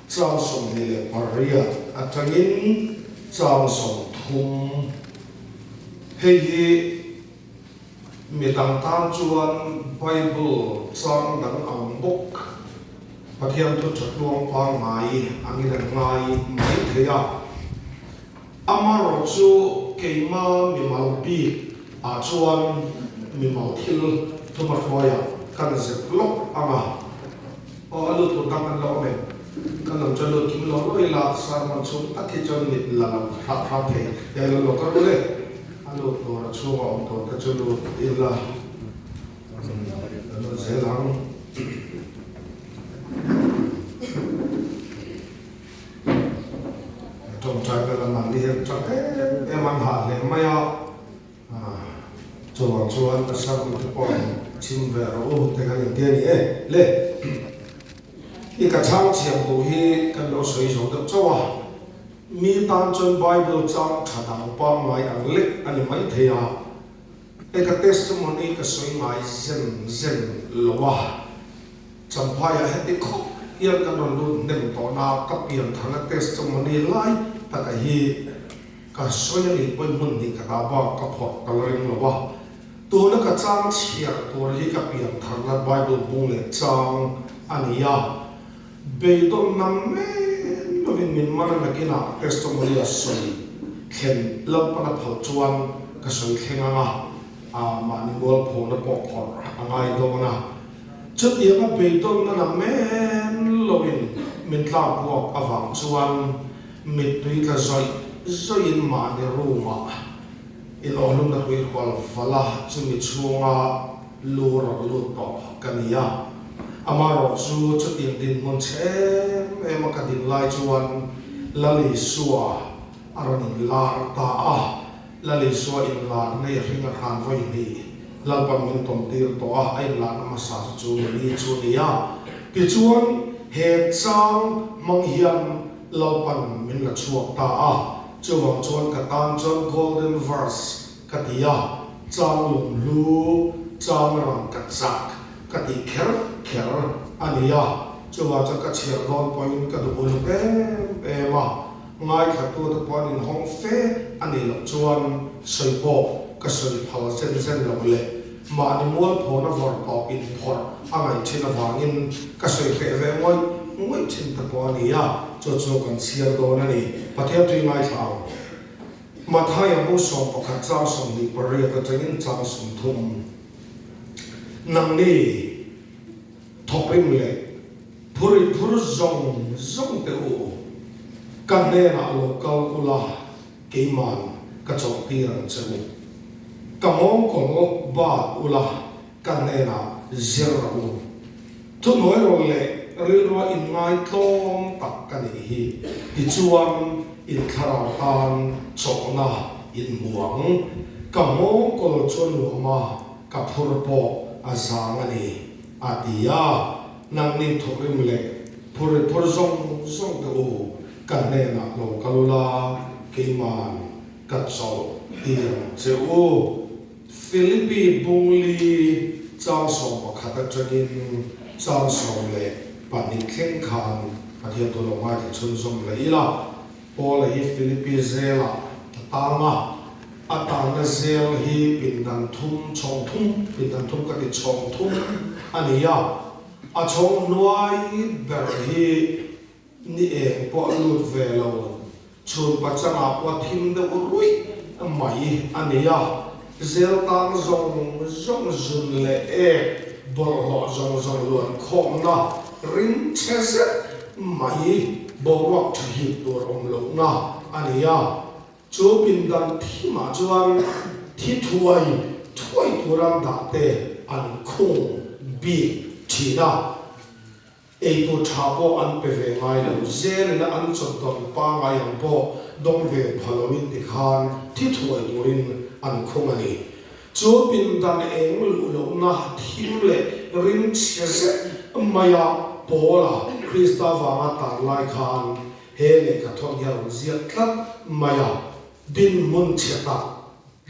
Chang 28 atangin chang 30. Hei hi mi dang tan chuan Bible chang dang ang bawk, Pathian thu tha tluang pangngai angin an ngai mai thei a. Amaherawhchu keima mimal bik ah chuan mimal thil thuma hruaiah kan zep lawk ang a. Aw a lut tur dang kan lo awm em? Kan lo chuan lut kim lo lo ila sermon chhung tak hi chuan mit la lo hrah hrah thei e lo lo ka rul e. A lut tur a chhunga awm tur te chu lut ila kan lut zel ang. Tawngtai ka la man hi hian tha em em an hah hle mai a, chuvang chuan ka sermon te pawh in chhim ve rawh u te kan inti a ni e. Le, i ka chhang chhiam duh hi kan lo sawi zo deuh chauh a, mi tan chuan Bible chang tha dang pangngai ang lek a ni maithei a, hei ka testimony ka sawi ngai zen zen lo a. Champhaiah heti khawp hian kan rawn lut hnem tawh na, ka pian thana testimony lai taka hi ka sawi a nih pawhin hmun hnih ka dah bak ka phawrh ka la ring lo a. Tuna ka chang chhiar tur hi ka pian tharna Bible bung leh chang a ni a, beidawnna men lovin min man a nakinah testimony a sawi thlen Lalpana phal chuan ka sawi thleng ang a, mahni mualphona pawh phawrh a ngai dawn a. Chutianga beidawnna na men loin min tlak buak avang chuan mittui tla zawih zawihin mahni room-ah inawhlumna tui hual vala chumi chhunga lu rawn lut tawh ka ni a. Amaherawhchu chutiang dinhmun chhe em em a ka din lai chuan Lal Isua a rawn inlar ta a. Lal Isua inlar nei hring a khan vawi hnih Lalpan min tawn tir tawh a, a inlarna hmasa chu chu ni chu a ni a. Tichuan, he chang hmang hian Lalpan min la chhuak ta a, chuvang chuan ka tan chuan golden verse ka ti a, chang lunghlu, chang rangka chak ka tih kher kher a ni a, chuvang chuan ka chhiar dawn pawhin ka duh uluk em em a. Ngaithlatute pawh an inhawng fe a nih loh chuan sawi pawh ka sawi phal zen zen loh leh mahni mualphawna vawr tawp inphawrh a ngaih thin avangin ka sawi hreh ve ngawih ngawih thin te pawh a ni a, chu chu kan chhiar dawn a ni. Pathian tui ngaithla ang. Mathaia bu 11 chang 28 atangin chang 30. Nangni. Thawkrim leh phur phur zawng zawng teh u, ka hnenah lo kal ula keiman ka chawlhtir ang che u. Ka nghawngkawl bat ula ka hnenah zir rawh u. Thuhnuai rawl leh rilrua inngaitlawm tak ka nih hi, tichuan in thlarau tan chawhna in hmu ang. Ka nghawngkawl chu a nuam a, Ka phur pawh a zang a ni, a ti a. Nangni thawkrim leh phur i phur zawng zawng te u, ka hnenah lo kal ula, keiman ka chawlh tir ang che u. Philippi bungli chang 11 atangin chang 12 thleng khan Pathian thu lo ngaithla chhunzawm leh ila. Paula hi Philippi zelah a tang a, a tanna zel hi pindan thum chhawng thum, pindan thum ka ti chhawng thum a ni a, a chhawng hnuai ber hi ni eng pawh a lut ve lo, chhun pachangah pawh a thim deuh ruih mai a ni a, zel tang zawng zawng zun leh ek bawlhhlawh zawng zawng luan khawmna ring chhe zet mai boruak tha hip tur awm lohna a ni a. Chu pindan thimah chuan thi thuai thuai tura dah te an khung bik thin a. Eitur tha pawh an pe ve ngai lo, zelin an chawt dawn pangai ang pawh dawng ve pha loin tikhan thi thuai turin an khung a ni. Chu pindan eng luh lohna thim leh ring chhe zet maia Paula Krista vanga tan lai khan he lehkha thawn hi a rawn ziak tlat mai a, dinhmun chhe tak,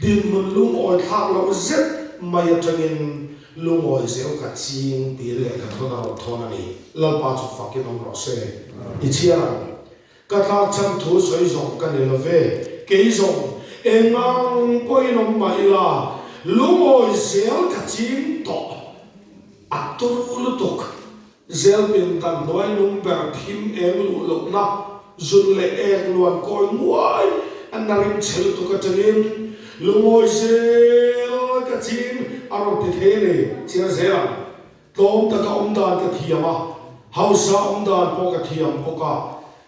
dinhmun lungawi thlak loh zet mai atangin. Lungawi zel ka ching tih lehkha thawn a rawn thawn a ni. Lalpa chu fakin awm rawh se. I chhiar ang. Ka tlak chhan thu sawi zawng ka ni lo ve. Kei zawng, engang pawhin awm mah ila, lungawi zel ka ching tawh. A turu lutuk. Zel pindan hnuai lung ber thim eng luh lohna, zun leh ek luan kawi nguai a na rim chhe lutuk atangin lungawi zel ka ching a rawn ti thei a ni. Chiar zel ang. Tlawm taka awm dan ka thiam a, hausa awm dan pawh ka thiam bawk a,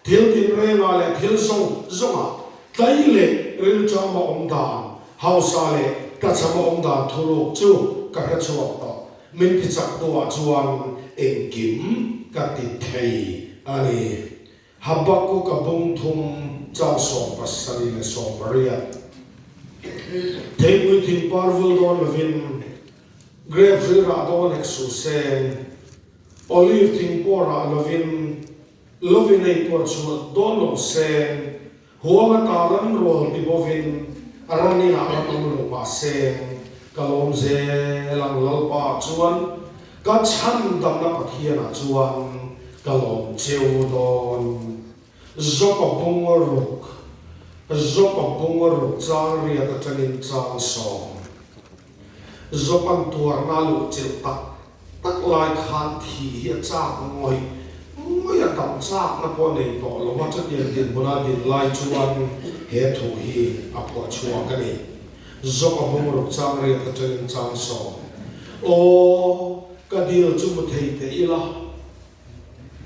thil tinrengah leh thil zawng zawngah tlai leh rilṭama awm dan, hausa leh tlachhama awm dan thuruk chu ka hre chhuak tawh. Min ti chak hnuah chuan engkim ka ti thei a ni. Habakkuk-a bung thum chang 78. Theipui thing par vul dawn lovin, grep hrui rah dawn hek suh seng, olive thing pawh rah lovin, lovin ei tuar chhuah dawn lo seng, Huang ata ran rual ti bovin ran inah ran awm lo mahse ka lawm zel ang Lalpa chuan ka chhandamna Pathianah chuan ka lawm cheu dawn. Jopa bungaw ruk Jopa bungaw ruk chang riat atangin chang sawm Jopan tuarna luh chilh tak tak lai khan thih hi a chak ngawih ngawih a, dam chakna pawh a nei tawh lo a, chutiang dinhmuna din lai chuan he thu hi a phuah chhuak a ni. Zawk a bungruk chang riat atangin chang sawm. Aw, ka dil chu mu thei teh ila,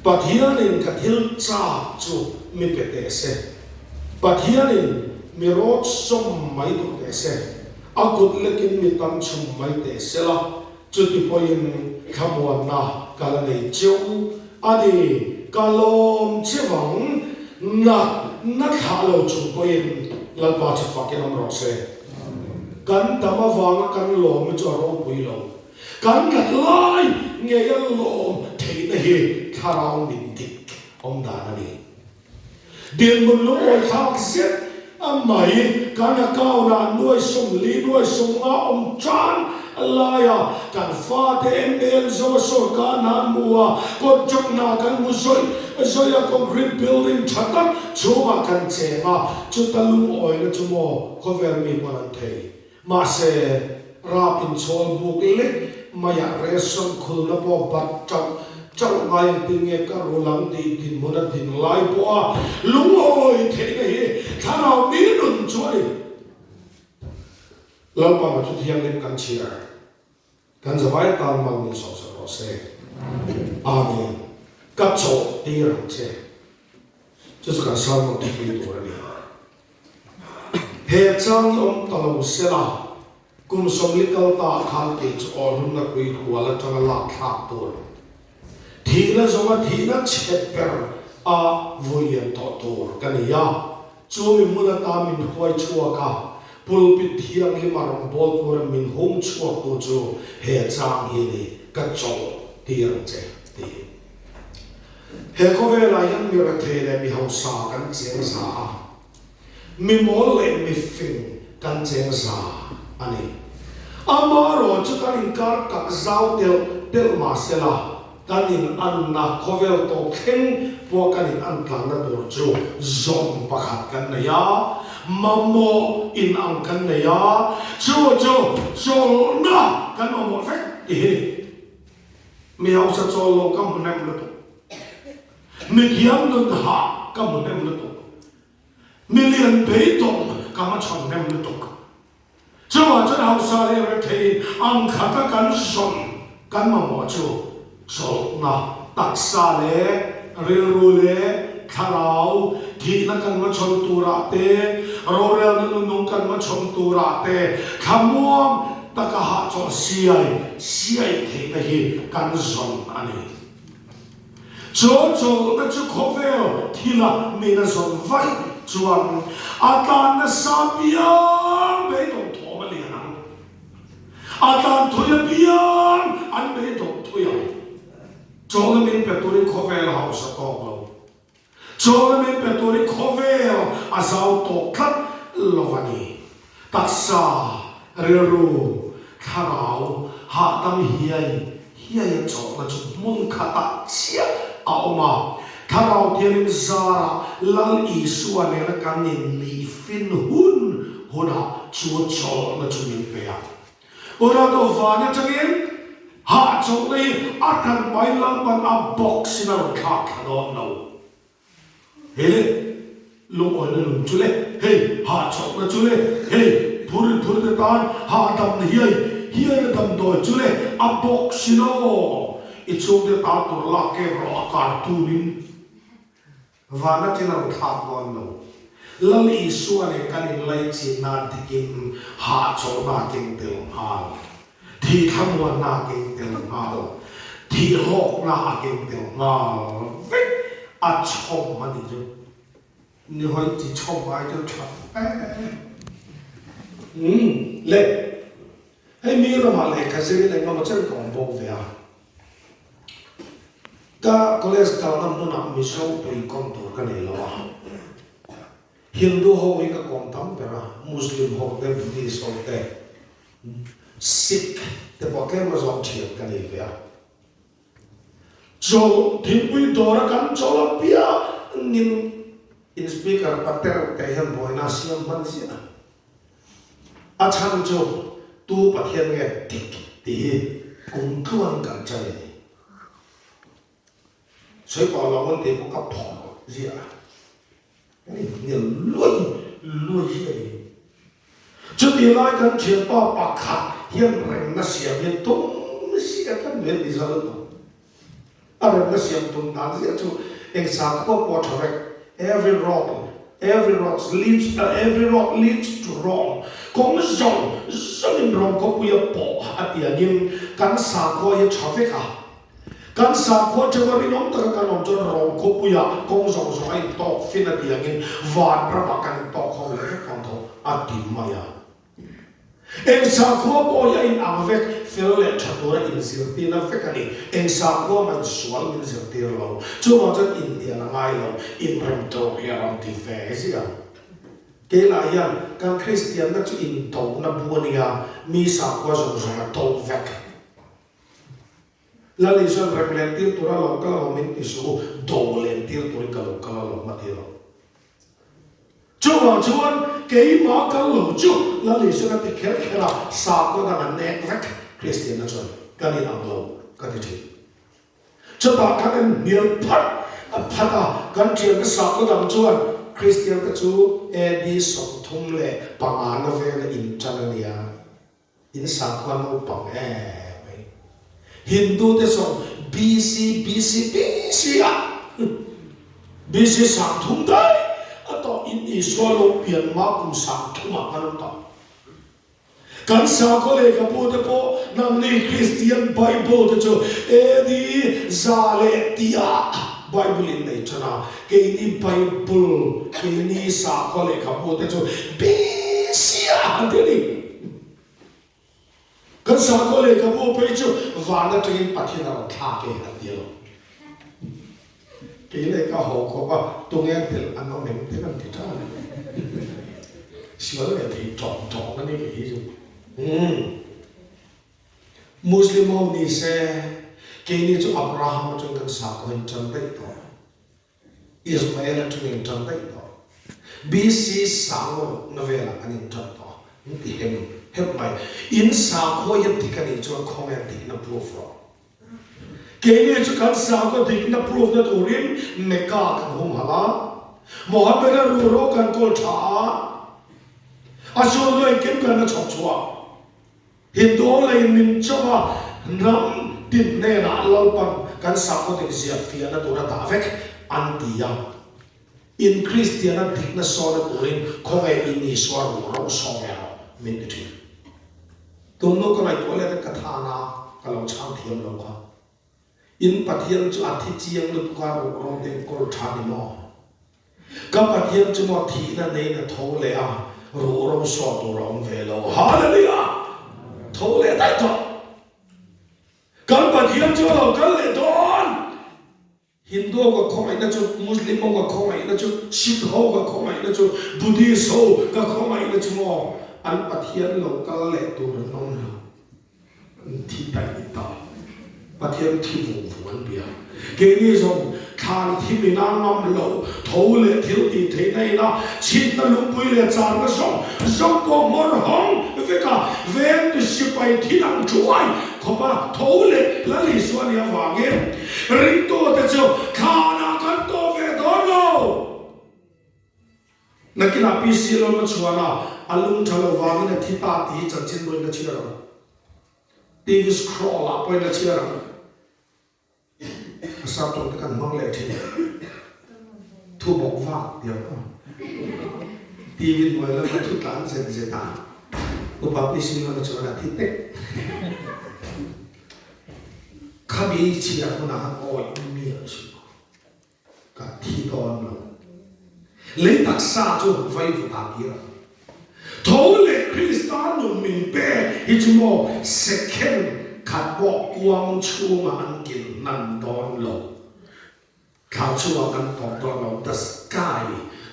Pathianin ka thil chak chu mi pe teh se, Pathianin mi rawt sawm mai duh teh se, a kut lekin mi tam chhum mai teh se la, chuti pawhin thlamuanna ka la nei cheu a ni, ka lawm che vang, na na thlah lo chung pawhin Lalpa chu fakin awm rawh se. Kan dam avanga kan lawm hi chu a ropui lo. Kan nat lai ngei a lawm theihna hi thlarau min dik awm dan a ni. Dinhmun lungawi thlak zet a mai kan account ah nuai 40 nuai 50 awm tan laia kan fate ML zo a sawrkar nan hmu a contract hna kan hmu zawih zawih a concrete building tha tak chhungah kan cheng a chuta lungawina chu maw khawvel mi pawn an thei. Mahse, rap inchhawl buk lek maiah ration khulna pawh bat chauh chauh ngai engtin nge ka rul ang tih dinhmun a din lai pawha lungawi theihna hi thlarau mi nun chu a ni. Lalpana chu thianghlim kan chhiar. Kan zavai tan mal min sawhsak rawh se. Amen. Ka chawh tir ang che. Chu chu kan sermon thupui tur a ni. He chang hi awm ta lo se la, kum 40 kal ta ah khan kei chu awhlumna kui hual atanga lak thlak tur, thihna zawnga thihna chhe ber a vui lian tawh tur ka ni a. Chu mi hmun ata min huai chhuak a, pulpit thianghlim a rawn bawl tura min hum chhuak tu chu he chang hi ni, ka chawh tir ang che, tiin. He khawvelah hian mi rethei leh mi hausa kan cheng za a, mi mawl leh mi fing kan cheng za a ni. Amaherawh chu kan inkar tak zau telh telh mah se la, kan in anna khawvel tawp thleng pawh kan in an tlanna tur chu zawm pakhat kan nei a, mamawh in ang kan nei a, chu chu chawlhna kan mamawh vek tih hi ni. Mi hausa chawl lo ka hmu hnem lutuk. Mi thiam nun hah ka hmu hnem lutuk. Mi lian beidawng ka hmachhawn hnem lutuk. Chuvah chuan hausa leh rethei ang khata kan zawn kan mamawh chu chawlhna taksa leh rilru leh thlarau thihna kan hmachhawn turah te, rorelna nunung kan hmachhawn turah te thlamuang taka hahchawlh siai siai theihna hi kan zawn a ni. Chu chawlhna chu khawvel thila min a zawn vaih chuan a tlan nasa piang beidawng thawm a lian ang. A tlan thui apiang an beidawng thui ang. Chawlhna min pe turin khawvel a hausa tawk lo. Chawlhna min pe turin khawvel a zau tawk tlat lo a ni. Taksa, rilru, thlarau, Hahdam hiai hiai a chawlhna chu hmun khatah chiah a awm a. Thlarau Thianghlim zarah Lal Isua nena kan innih fin hun hunah chu chawlhna chu min pe a. Ronaldo van atangin hahchawlhna hi a hran pahin Lalpan a box in a rawn thlak thla dawn lo. Hei le, lungawina nun chu le, hei hahchawlhna chu le, hei phur phur te tan hahdamna hiai hiaina damdawi chu le, a box in aw i chhungte tan tur lak kep rawh a cartoon in. Van aṭin a rawn thlak dawn lo. Lal Isua nen kan inlaichinna dikin hahchawlhna a keng tel nghal, thih thlamuanna a keng tel nghal, thih hlawkna a keng tel nghal vek a chhawm a ni chu. Ni hawi ti chhawm ai chu ṭha fe. Umm le, hei mi ramah lehkha zirin engemaw chen ka awm bawk ve a. Ka college kalna hmunah Mizo pui kawm tur ka nei lo a, Hindu ho hi ka kawm tam ber a, Muslim ho te, Buddhist ho te, Sikh te pawh tlem a zawng thian ka nei ve a. Chawlh thingpui dawra kan chawlh apiangin in speaker pater te hian buaina a siam hman ziah a. A chhan chu tu Pathian nge dik tih hi kum tluan kan chan a ni. Sawi pah lo an tih pawh ka phawrh ziah a, kan inhnial luai luai hi a ni. Chutih lai kan thianpa pakhat hian remna siam hi tum ziah kan nuih a ni zal lo. A remna siam tum dan ziah chu eng sakhua pawh a tha vek, every road, every road leads, every road leads to Rome, kawng zawng zawngin Rome khawpui a pawh a ti angin kan sakhua hi a tha vek a, kan sakhua theuha rinawm taka kan awm chuan Rome khawpuia kawng zawng zawng a intawk fin a ti angin vanramah kan intawk ho leh vek ang tho a ti mai a. Eng sakhua pawh hi a in ang vek, fel leh tha tura inzirtirna vek a ni. Eng sakhua mah in sual min zirtir lo. Chuvang chuan inhnial a ngai lo, inrem tawk hi a rawn ti ve ziah. Keilah hian kan Kristianna chu indohna bu a nia, mi sakhua zawng zawng a do vek. Lal Isuan rem len tir tura lo kal emaw min ti suh u, do len tir turin ka lo kal alawm a ti lo. Chuvang chuan keimah kal lo chu Lal Isuan a ti kher kher a, sakhaw dang an nek vek Kristianna chuan kan in ang lo ka ti thin. Chutah kan en hnial phat phat a, kan thiante sakhaw dang chuan Kristiante chu AD 35 na vela intan a nia. In sakhua naupang em mai. Hindu te zawng BC BC BC ah BC 30 daih a tawh in Isua lo pian ma kum 30 ah kan awm tawh. Kan sakhua lehkhabu te pawh nangni Kristian Bible te chu AD 110 ah Bible in nei than a, keini Bible keini sakhua lehkhabu te chu BC ah an ti a ni. Kan sakhaw lehkhabu phei chu van atangin Pathian a rawn thlak e an ti lo. Kei leh ka haw khawp a, tunge tel an awm em te kan ti tan a. Sual leh thei tawng tawng a ni kei hi chu. Umm. Muslim ho ni se, keini chu Abraham atangin kan sakhaw in tan daih tawh. Ismael atangin tan daih tawh. BC sangrawkna velah an intan tawh a, an ti hem hem mai. In sakhua hian dik a nih chuan khawnge dikna proof rawh. Keini chu kan sakhua dikna proof na turin Mecca kan humhalh a, Mohammed-a ruhro kan kawl tha a, a chhunhnu engkim kan la chhawp chhuah. Hindu lei min chawng a, ram tin hnenah Lalpan kan sakhaw dik zia fiahna tur a dah vek an ti a. In Kristiana dikna sawna turin khawnge in Isua ruh ro sawm ve rawh min ti thin. Tunnu ka ngaihtuah let a ka thana ka lo chhang thiam lo kha. In Pathian chu a thi chiang lutuk a ruh ro te kawl tha ni maw? Ka Pathian chu maw thihna neiin a tho leh a, ruh ro saw tur a awm ve lo. Hallelujah! Tho leh daih tawh. Kan Pathian chu a lo kal leh dawn. Hindu ho ka khawngaihna chu, Muslim ho ka khawngaihna chu, Sikh ho ka khawngaihna chu, Buddhist ho ka khawngaihna chu maw an Pathian lo kal leh tur an awm lo. An thi daih ta. Pathian thi vung vung an bia. Keini zawng thlan thi min a ngam lo, tho leh thil tih theihna ina chhitna lungpui leh charna zawng zawng pawh hmawr hawng vek a, veng ti sipai thi dang thuai khawp a tho leh Lal Isua nih avangin ringtute chu thlanah kan tawh ve dawn lo. Nakinah PC Lawma chhuan a, a lung tha lo vangin a thi ta tih hi chanchin pawhin ka chhiar ang. TV scroll ah pawhin a chhiar ang. A sap tawng te kan hmang leh thin. Thu bawk vak ti ang aw. TV hnuai lama thu tlan zet zet a, upa PC lama chuan a thi tek. Khami chhiar hunah khan awih miah suh. Ka thi dawn lo. Lei taksa chu vai vut ah kir ang. Tho leh Krista nun min pe hi chu maw second khat pawh kuang chhungah an kil hnan dawn lo. Thla chungah kan tawp dawn lo. The sky,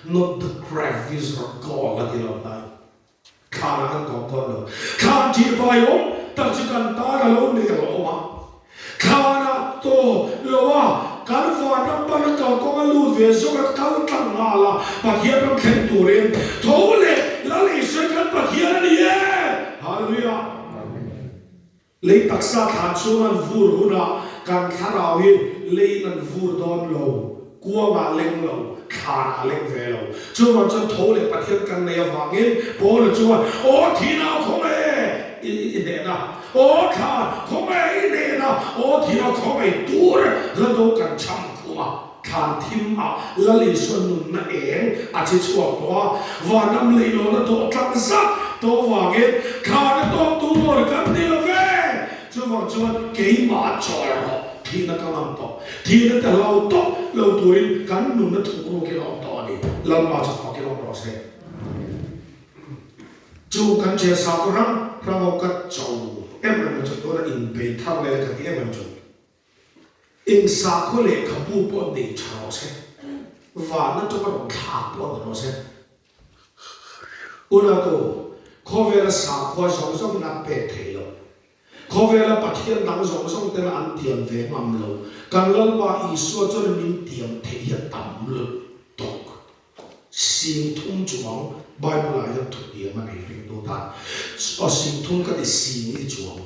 not the grave is our goal a ti lo hnai. Thlanah kan tawp dawn lo. Thlan thih vai awm tak chu kan tan a lo nei lo awm a. Thlanah tawp lo a, kan vanram pan a kal kawng a lut ve zawk a kal tlang nghal a, Pathian ram thleng turin tho leh Lal Isua kan Pathian a ni e! Hallelujah! Lei taksa thlan chhung an vur hunah kan thlarau hi leiin an vur dawn lo, kuangah leng lo, thlanah leng ve lo. Chuvang chuan tho leh Pathian kan nei avangin Paula chuan, Aw thinau khawnge i hnehna, aw thlan khawnge i hnehna, aw thinau khawnge tur la do kan chham khum a, thlan thim ah Lal Isua nunna eng a chi chhuak tawh a, vanram leihlawn a dawh tlang zat tawh avangin thlan a tawk tu tur kan ni lo ve. Chuvang chuan keimah chawl rawh thihna ka ngam tawh, thihna te hlau tawh lo turin kan nunna thuk rukin a awm tawh a ni. Lalpa chu fakin awm rawh se. Chu kan thian sakhaw hrang hrang ho ka cho em em chu tuna inbei thar leh ka ti em em chu. Eng sakhaw lehkhabu pawh nei tha rawh se, van atanga rawn thlak pawh ni rawh se. Unautu, khawvela sakhua zawng zawngin a pek theih loh. Khawvela Pathian dang zawng zawng tena an tiam ve ngam lo. Kan Lalpa Isua chuan min tiam theih hi a tam lutuk. Sing thum chuang Bible-ah hian thutiam a nei ringtu tan. Aw sing thum ka ti sing i chuang.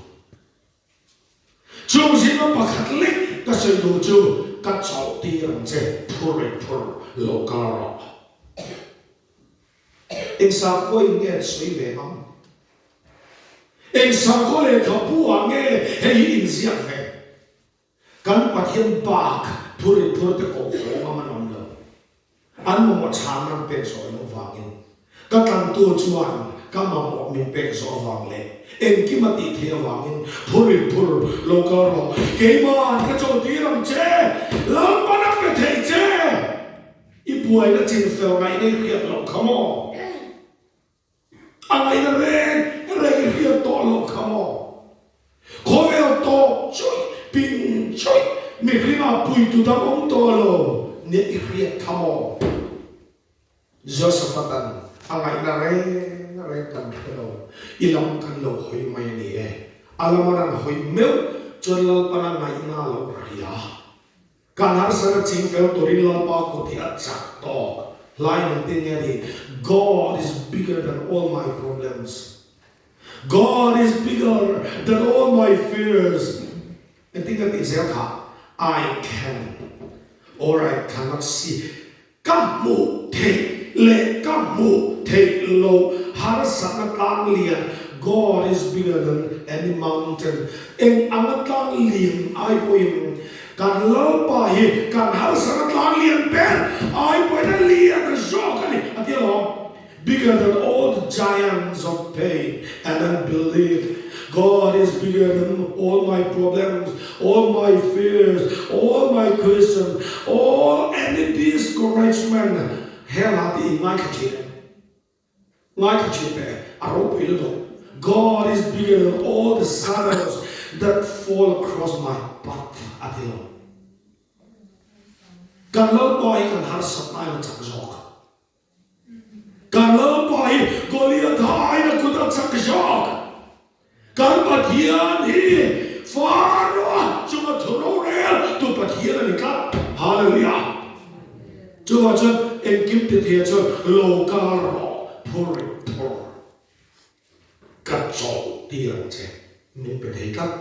Chung zinga pakhat lek ka sawi duh chu ka chawlh tir ang che, phur leh phur lo kal rawh. Eng sakhua in nge an sawi ve ngam? Eng sakhua lehkhabu ah nge hei hi inziak ve? Kan Pathian bak phur in phur te koh haw ngam an awm lo. An mamawh chhan an pek zawh loh vangin ka tlantu chuan ka mamawh min pek zawh avang leh engkim a tih theih avangin phur in phur lo kal rawh. Keima'n ka chawlhtir ang che, Lalpan a pe thei che. I buaina chinfel ngaihna i hriat loh kha maw? A ngaihna reng reng i hriat tawh loh kha maw? Khawvel tawp chuih, ping chuih, mihringah puitu dang awm tawh lo nia i hriat kha maw? Josaphat-a'n a ngaihna reng reng kan hre lo, i lam kan lo hawi mai a ni e. A lama ran hawi meuh chuan Lalpan a ngaihna a lo hria. Kan harsana ching fel turin Lalpa kut hi a chak tawk. Hlain engtin nge a ni? God is bigger than all my problems. God is bigger than all my fears. Engtin nge a tih zel kha? I can or I cannot see. Ka hmuh theih leh ka hmuh theih loh harsatna tlang lian, God is bigger than any mountain, eng anga tlang lian ai pawhin kan Lalpa hi kan harsatna tlang lian ber ai pawhin a lian zawk a ni, a ti alawm. Bigger than all the giants of pain and unbelief, God is bigger than all my problems, all my fears, all my questions, all any discouragement. He hla te in ngaithla thin em? Ngaithla thin teh e, a ropui lutuk. God is bigger than all the shadows that fall across my path a ti lo. Kan Lalpa hi kan harsatna in a chak zawk. Kan Lalpa hi Goliatha aiin a kut a chak zawk. Kan Pathian hi. Chuvang chuan engkim ti thei ah chuan lo kal rawh phur rit phur ka chawlh tir ang che min pe thei tlat.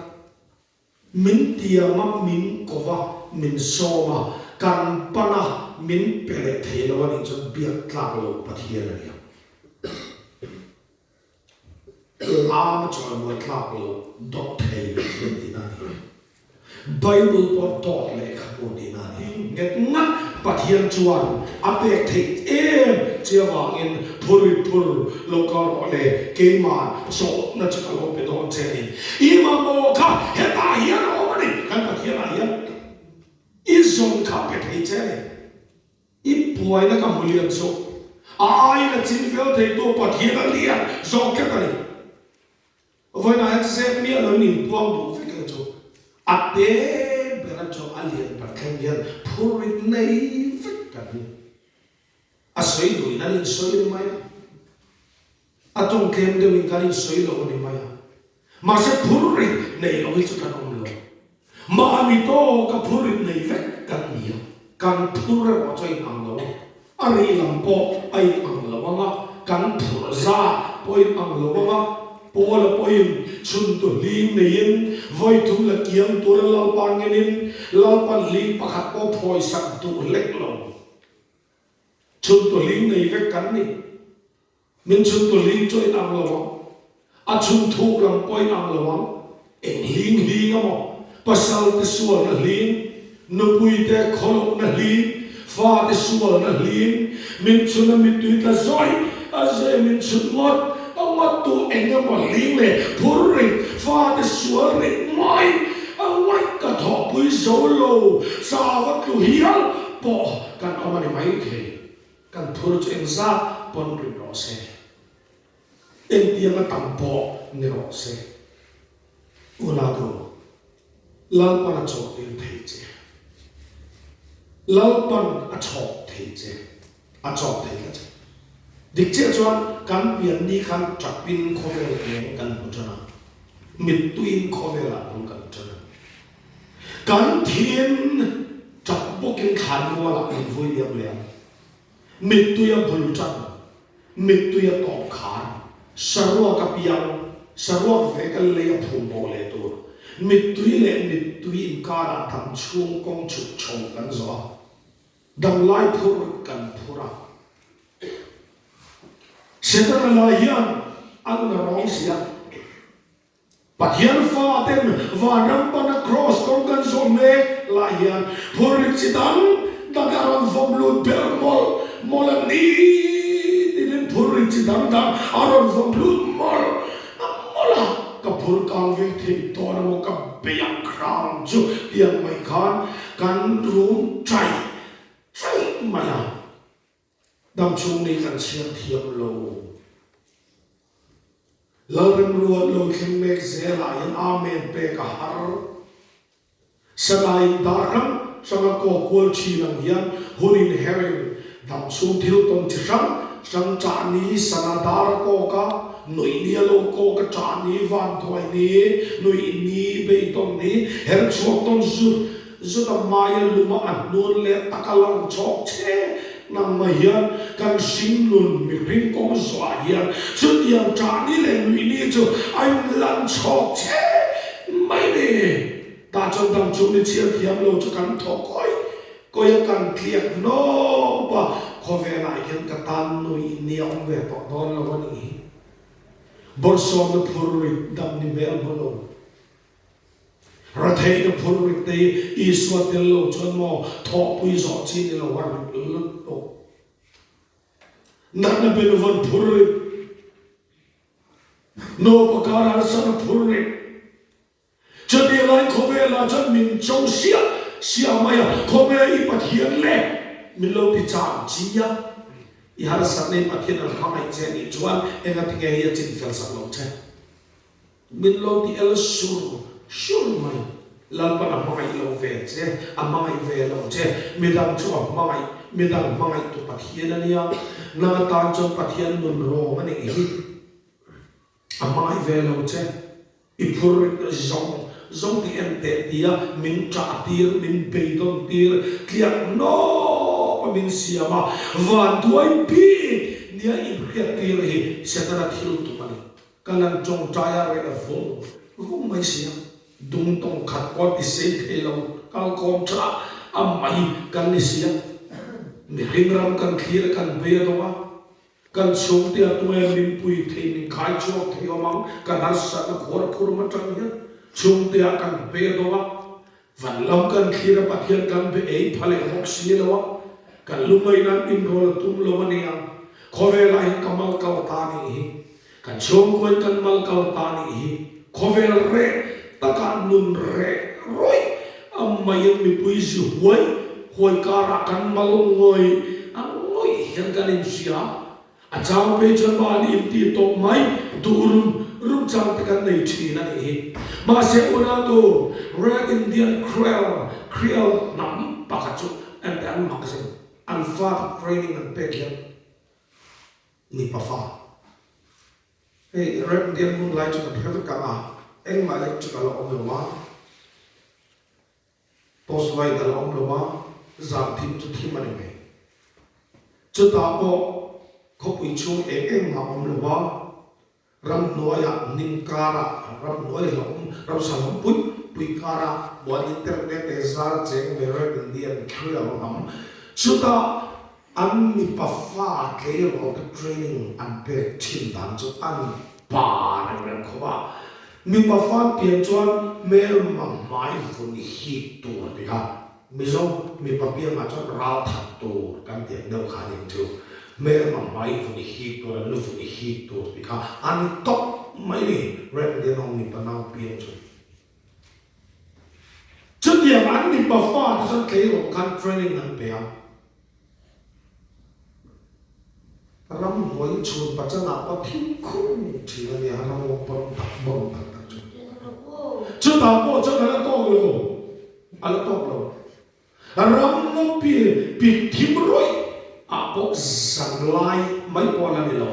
Min tiam a, min ko va, min sawm a, kan pan a, min pe leh thei lo a nih chuan biak tlak lo Pathian a ni ang. Lam a chawimawi tlak lo dawt thei Pathian tihna a ni. Bible pawh dawt lehkhabu tihna a ni. Nghet ngat Pathian chuan a pek theih em che avangin phur i phur lo kal rawh le, keimah zawhna chu ka lo pe dawn che a ni. I mamawh kha hetah hian a awm a ni, kan Pathianah hian i zawn kha a pe thei che a ni. I buaina ka hmu lian zawk, a aiin a chin fel theitu Pathian a lian zawk tlat a ni. Vawiinah hian zep miah loin inpuang duh vek ila chu a te ber a chu a lian Pathian hian phurrit nei vek kan ni. A sawi duhin an insawi a ni mai a, a tawng tlem deuhin kan insawi lo a ni mai a, mahse phurrit nei lo hi chu kan awm lo. Mahni tawka phurrit nei vek kan ni a, kan phur erawh chu a inang lo a, a rih lam pawh a inang lo ang a, kan phurh zat pawh a inang lo ang a, Paula pawhin chhuntu hling neiin vawi thum la kiang tura Lalpa ngenin Lalpan hling pakhat pawh phawisak duh hlek lo. Chhuntu hling nei vek kan ni. Min chhuntu hling chu a inang lo ang, a chhun thuk lam pawh a inang lo ang, eng hling hling a maw? Pasal te sualna hling, nupui te khawlohna hling, fa te sualna hling, min chhun a mittui tla zawih a zeh min chhun ngawt a ngawt tu eng emaw hling leh phur rit, fa te sual rit ngawih a ngawih ka thawhpui zo lo, chau a tlu hial pawh kan awm a ni maithei. Kan phur chu engzat pawn rin rawh se, engtianga tam pawh ni rawh se, Unau Lalpan a chawhtir thei che, Lalpan a chhawk thei che, a chawk thei tlat che. Dik chiah chuan kan pian ni khan tapin khawvel eng kan hmu tan a, mittuiin khawvelah bul kan tan a. Kan thin tap bawkin thlanmualah min vui liam leh ang. Mittui a bul tan, mittui a tawp khar, saruak a piang, saruak ve ka lei a phum bo leh tur. Mittui leh mittui inkarah dam chhung kawng chhuk chho kan zawh a, damlai phur kan phur a. Setana lai hian a nun a rawng si a. Pathian faten vanram pana kraws kawng kan zawh mek lai hian phurrit chi dang dang a rawn vawm lut ber mawlh mawlh a ni tiin phurrit chi dang dang a rawn vawm lut mawlh mawlh a, ka phur kang ve thei dawn emaw ka bei ang hrang chu tiang mai khan kan rum chaih chaih mai a. Damchhung ni kan chhiar thiam lo. Lalremruat lo thleng mek zelah hian Amen pek a har. Sanai dar hrang hranga kaw kual thin ang hian hun inherin damchhung thil tawn chi hrang hrang chah ni sana dar a kawk a, nuih ni a lo kawk a chah ni, vanduai ni, nuih ni, beidawn ni, her chhuak tawn zut Zut a hmaia luma a hnun leh taka lang chhawk che nang mai hian kan hringnun mihring kawng zuah hian chutiang ṭah ni leh nuih ni chu a inlan chhawk che mai ni. Tah chuan dang chu ni chhiar thiam lo chu kan thaw kawi kawi a kan tliak hnawp a, khawvelah hian ka tan nuih ni a awm ve tawh dawn lo a nih hi. Bawrhsawmna phur rit dam ni hmel hmu lo. Ratheihna phur rit te hi Isua tel lo chuan maw thawhpui zawh chi ni lo a rit lutuk. Natna benvawn phur rit, nupa kar harsatna phur rit, chutih lai khawvelah chuan min cho siah siah mai a, khawve i Pathian le min lo ti chang chi a, i harsatna i Pathian an hmangaih che nih chuan engatinge hi a chinfel sak lo che. Min lo ti el sur sur mai. Lalpan a hmangaih lo ve che, a hmangaih ve lo che. Midang chu a hmangaih, midang hmangaih tu Pathian a nia. Nang atan chuan Pathian nun rawng a nih hi. A hmangaih ve lo che. I phur zawng zawng ti en teh tia min ṭah tir, min beidawn tir, tliak nawp a. min siam a, vanduai bik nia inhriattir hi Setana thil tum a ni. Kan han tawngtai a reh vung vung mai si a, dung tawng khat pawh ti sei thei lo kalkhawm tha a mai kan ni si a, mihring ram kan thlir a kan bei a dawng a, Kan chhungte a tunge min pui thei min khai chhuak thei awm ang, kan harsatna khuar khurum atang hian chhungte ah kan pe dawng a, van lam kan thlir a Pathian kan be ei pha leh bawk si lo a, kan lungaih nan inrawl a tum lo a ni ang, khawvel ah hian ka mal kal ta nih hi, kan chhungkuain kan mal kal ta nih hi, khawvel reh takah nun reh rawih a maiin mipui zi huai huai karah kan mal ngawih a ngawih hian kan inhria. A chang phei chuan mahni intih tawp mai duh rum rum chang te kan nei thin a nih hi. Mahse unautu Red Indian Creole Creole hnam pakhat chu ente an mak zin an fate training an pek hian mipa fa Hei Red Indian hun lai chu kan hre vek ang a, engmah electric a la awm lo a, post light a la awm lo a, zan thim chu thim a ni mai. Chutah pawh khawpui chhung eng engmah a awm lo a, ramhnuaiah hnim karah ramhnuai hlauhawm ramsa hlauhawm pui pui karah buan internet te zar cheng ve Red Indian thrial hnam chutah An mipa fa tleirawl te training an pek thin dan chu an pa reng reng khawp a, mipa fa an pian chuan hmelma hmai vun hik tur ti kha Mizo mipa piangah chuan ral that tur kan ti ang deuh kha a ning chu, hmelma hmai vun hik tur an lu vun hik tur ti kha a ni tawp mai ni, Red Indian ho mipa nau piang chu. Chutiang an mipa fa te chuan tleirawl khan training an pe a. Ramhnuai chhun pachanah pawh thim khum thin a nia, ram awm pawh tak bawm tak tak chu. Chutah pawh chuan a la tawk lo, a la tawk lo. Ram pi pik thim rawih ah pawh zanlai mai pawh a la ni lo.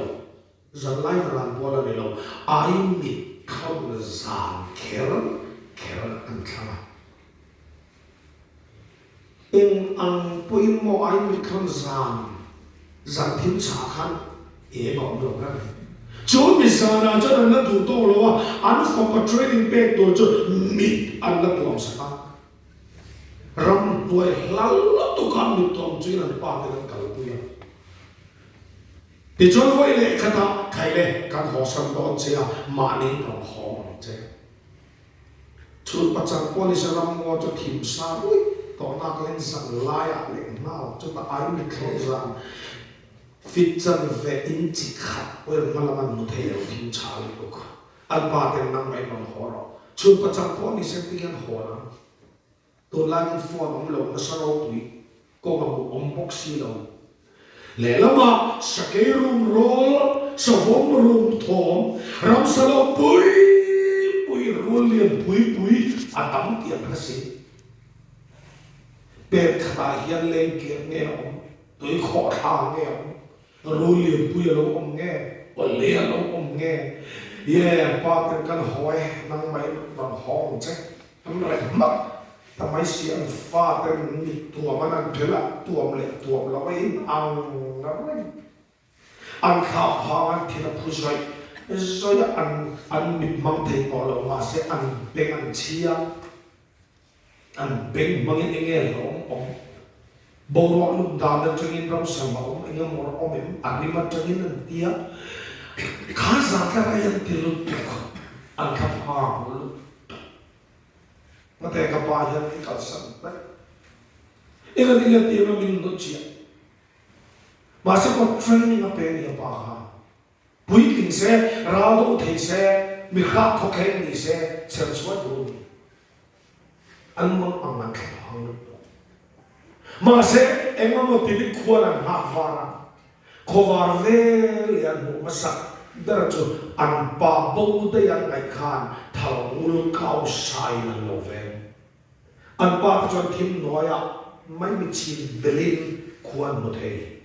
Zanlai ran pawh la ni lo, ai mit thlawn zan kher kher an thlang a. Eng ang pawhin maw ai mit thlawn zan zan thim chhah khan eng a awm lo reng. Chu mi zanah chuan an la duh tawk lo a, an fapa training pek tur chu mit an la tuam sak a. Ramhnuai hlal lutuk a mit tuam chuin an pa ten an kalpui a. Tichuan vawi leh khatah khai le kan hawsan dawn che a, mahni rawn hawng ang che. Chhun pachang pawh nise ramngaw chu thim sa ruih tawh nak len zan laiah leh nghal chutah ai mithlawh zan fit chan ve in chi khat pawhin hma lam an hmu thei lo thim chha lutuk. An pa ten nang mai rawn haw rawh. Chhun pachang pawh nise tihian hawn ang. Tunlaiin phone awm lo nasa ropui kawng a hmuh awm bawk si lo. Lehlamah sakei rum rawl, savawm rum thawm, ramsa lo pui pui, rul lian pui pui a tam tih an hre si. Pek khatah hian lengkir nge a awm, tui khawhthla nge a awm, rul lian pui a lo awm nge, awle a lo awm nge, ye pa ten kan haw e, nangmah in rawn hawng che. An reh hmak ta mai si, an faten mit tuam an an phel a, tuam leh tuam lo a in ang reng. An thlah phang an thin a phu zawih zawih a, an an mit hmang thei tawh lo mahse an beng an chhia, an beng hmangin eng nge hlawm awm, boruak lum dan atangin ramsa hlawm eng emaw awm em, a rim atangin an tia, kha zan tla rei an ti lutuk, an thla phang lutuk. Mate ka pa hian min kalsan daih. Eng a nia tir a min hnawt chiah. Mahse pawh training a pe a nia pa kha. Puitling se, ral do thei se, mi hrah khawkheng ni se, cher chhuat duh a ni. An mang ang an thla phang lutuk. Mahse eng emaw tiin khuan an nghak var a. Khawvar vel leh an hmuh hmasak ber chu an pa bo daih an ngaih khan thal ngul kau sain an lo veng. An pa te chuan thim hnuaiah maimi chin belin khua an hmu thei.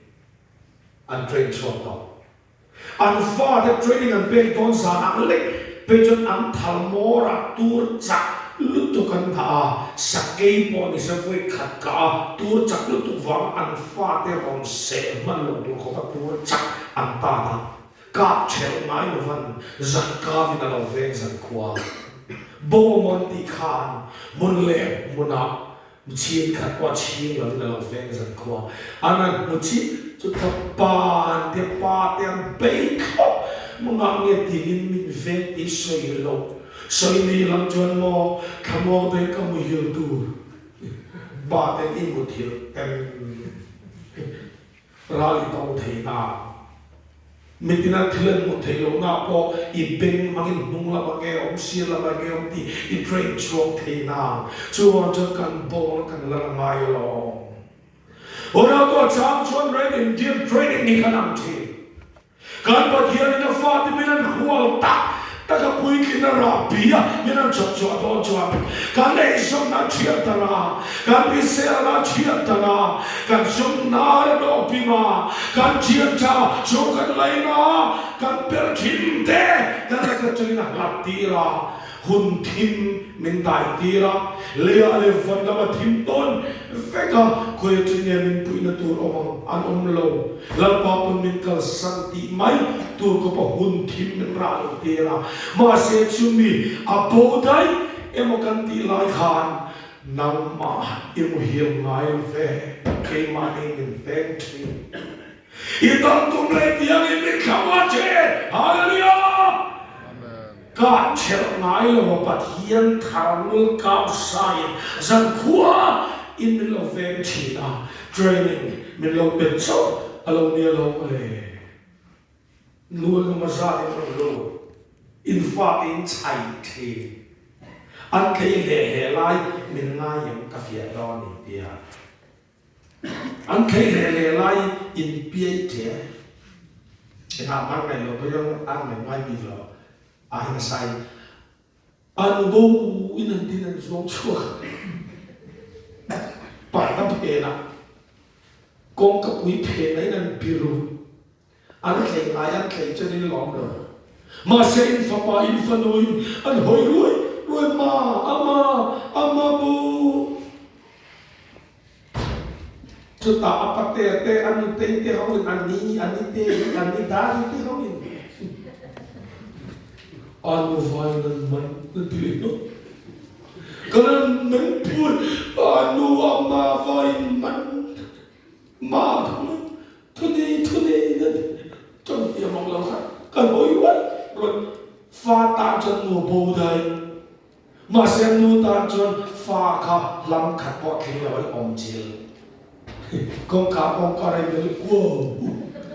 An train chhuak tawh. An fate training an pek dawn zanah lek phei chuan an thal mawrah tur chak. lutuk an dah a, sakei pawh ni se vawi khat kah a, tur chak lutuk vang an fate rawn seh hman lo tur khawpa tur chak an tan a, kah ṭhelh ngai lovan zan kavin a lo veng zan khua. Bawmawn tih khan hmun leh hmunah Chhin khat pawh a chhing lovin a lo veng zan khua. An han hmu chih chu ka pa te pa te an bei thlawp mangah nge tingin min veng tih sawi loh. Sawi ni lam chuan maw thlamuang te ka muhil tur pa ten i muthilh em Ral i tawng thei na. Mitin an thil an hmuh theih lohna pawh i beng hmangin hnung lam a nge awm, sir lam a nge awm tih i train chhuak thei na. Chuvang chuan kan bawng kan la la ngai alawm. Unau pawh chang chuan Red Indian training hi kan ang thin. Kan Pathianin a fate min an hual tak tak a puitlin a rah bi a, min an chawp chhuah dawn chuan kan eizawnna a thian ta la, kan hriselna a thian ta la, kan sumhnar a dawh ping a, kan thian tha chu kan laina kan per thin te kan la kal changin a hlat tir a. Hun thim min dai tir a, leiah leh van lama thim tawn vek a, khawi aṭin nge min puihna tur awm ang an awm lo. Lalpa pawn min kalsan tih mai tur khawpa hun thim min rah lo tir a, mahse chumi a bo daih emaw kan tih lai khan nangmah i muhil ngai lo ve, keimahni min veng ṭhin. I dam tum leh tiangin min thlang a che. Hallelujah! Ka ṭhelh ngai lo a Pathian thar ngul kau saiin zankhua in min lo veng ṭhin a, training min lo pe chauh a lo nia lo mawle. Nual lama zat in rawn lut, in fate in chhai ṭhin. An tlei hle hle lai min ngai em ka fiah dawn in tia. An thei leh leh lai in piai ṭe engah mar ngaih lo pawh an ngaih ngai bik lo a hi nasa in an bo in an tin an zuang chhuak parda phenah kawngka pui phenah in an biru an tlei ngai an tlei chuan in lawm lo mahse in fapa in fanu in an hawi ruai ruai ma ama ama bu Chutah a patea te, a nutei te ho in a ni, a ni te hi, a ni dani te ho in a nu vain an man a ti a. Ka nan meng pui a nu a ma vain man ma thung thuni thuni na tawng thiam ang lo kha kan hawi ruai ruai fa tan chuan nu bo dai. Mahse nu tan chuan fa kha hlam khat pawh thleng lo in awm chil. Kawngka kawngka rei bel kuau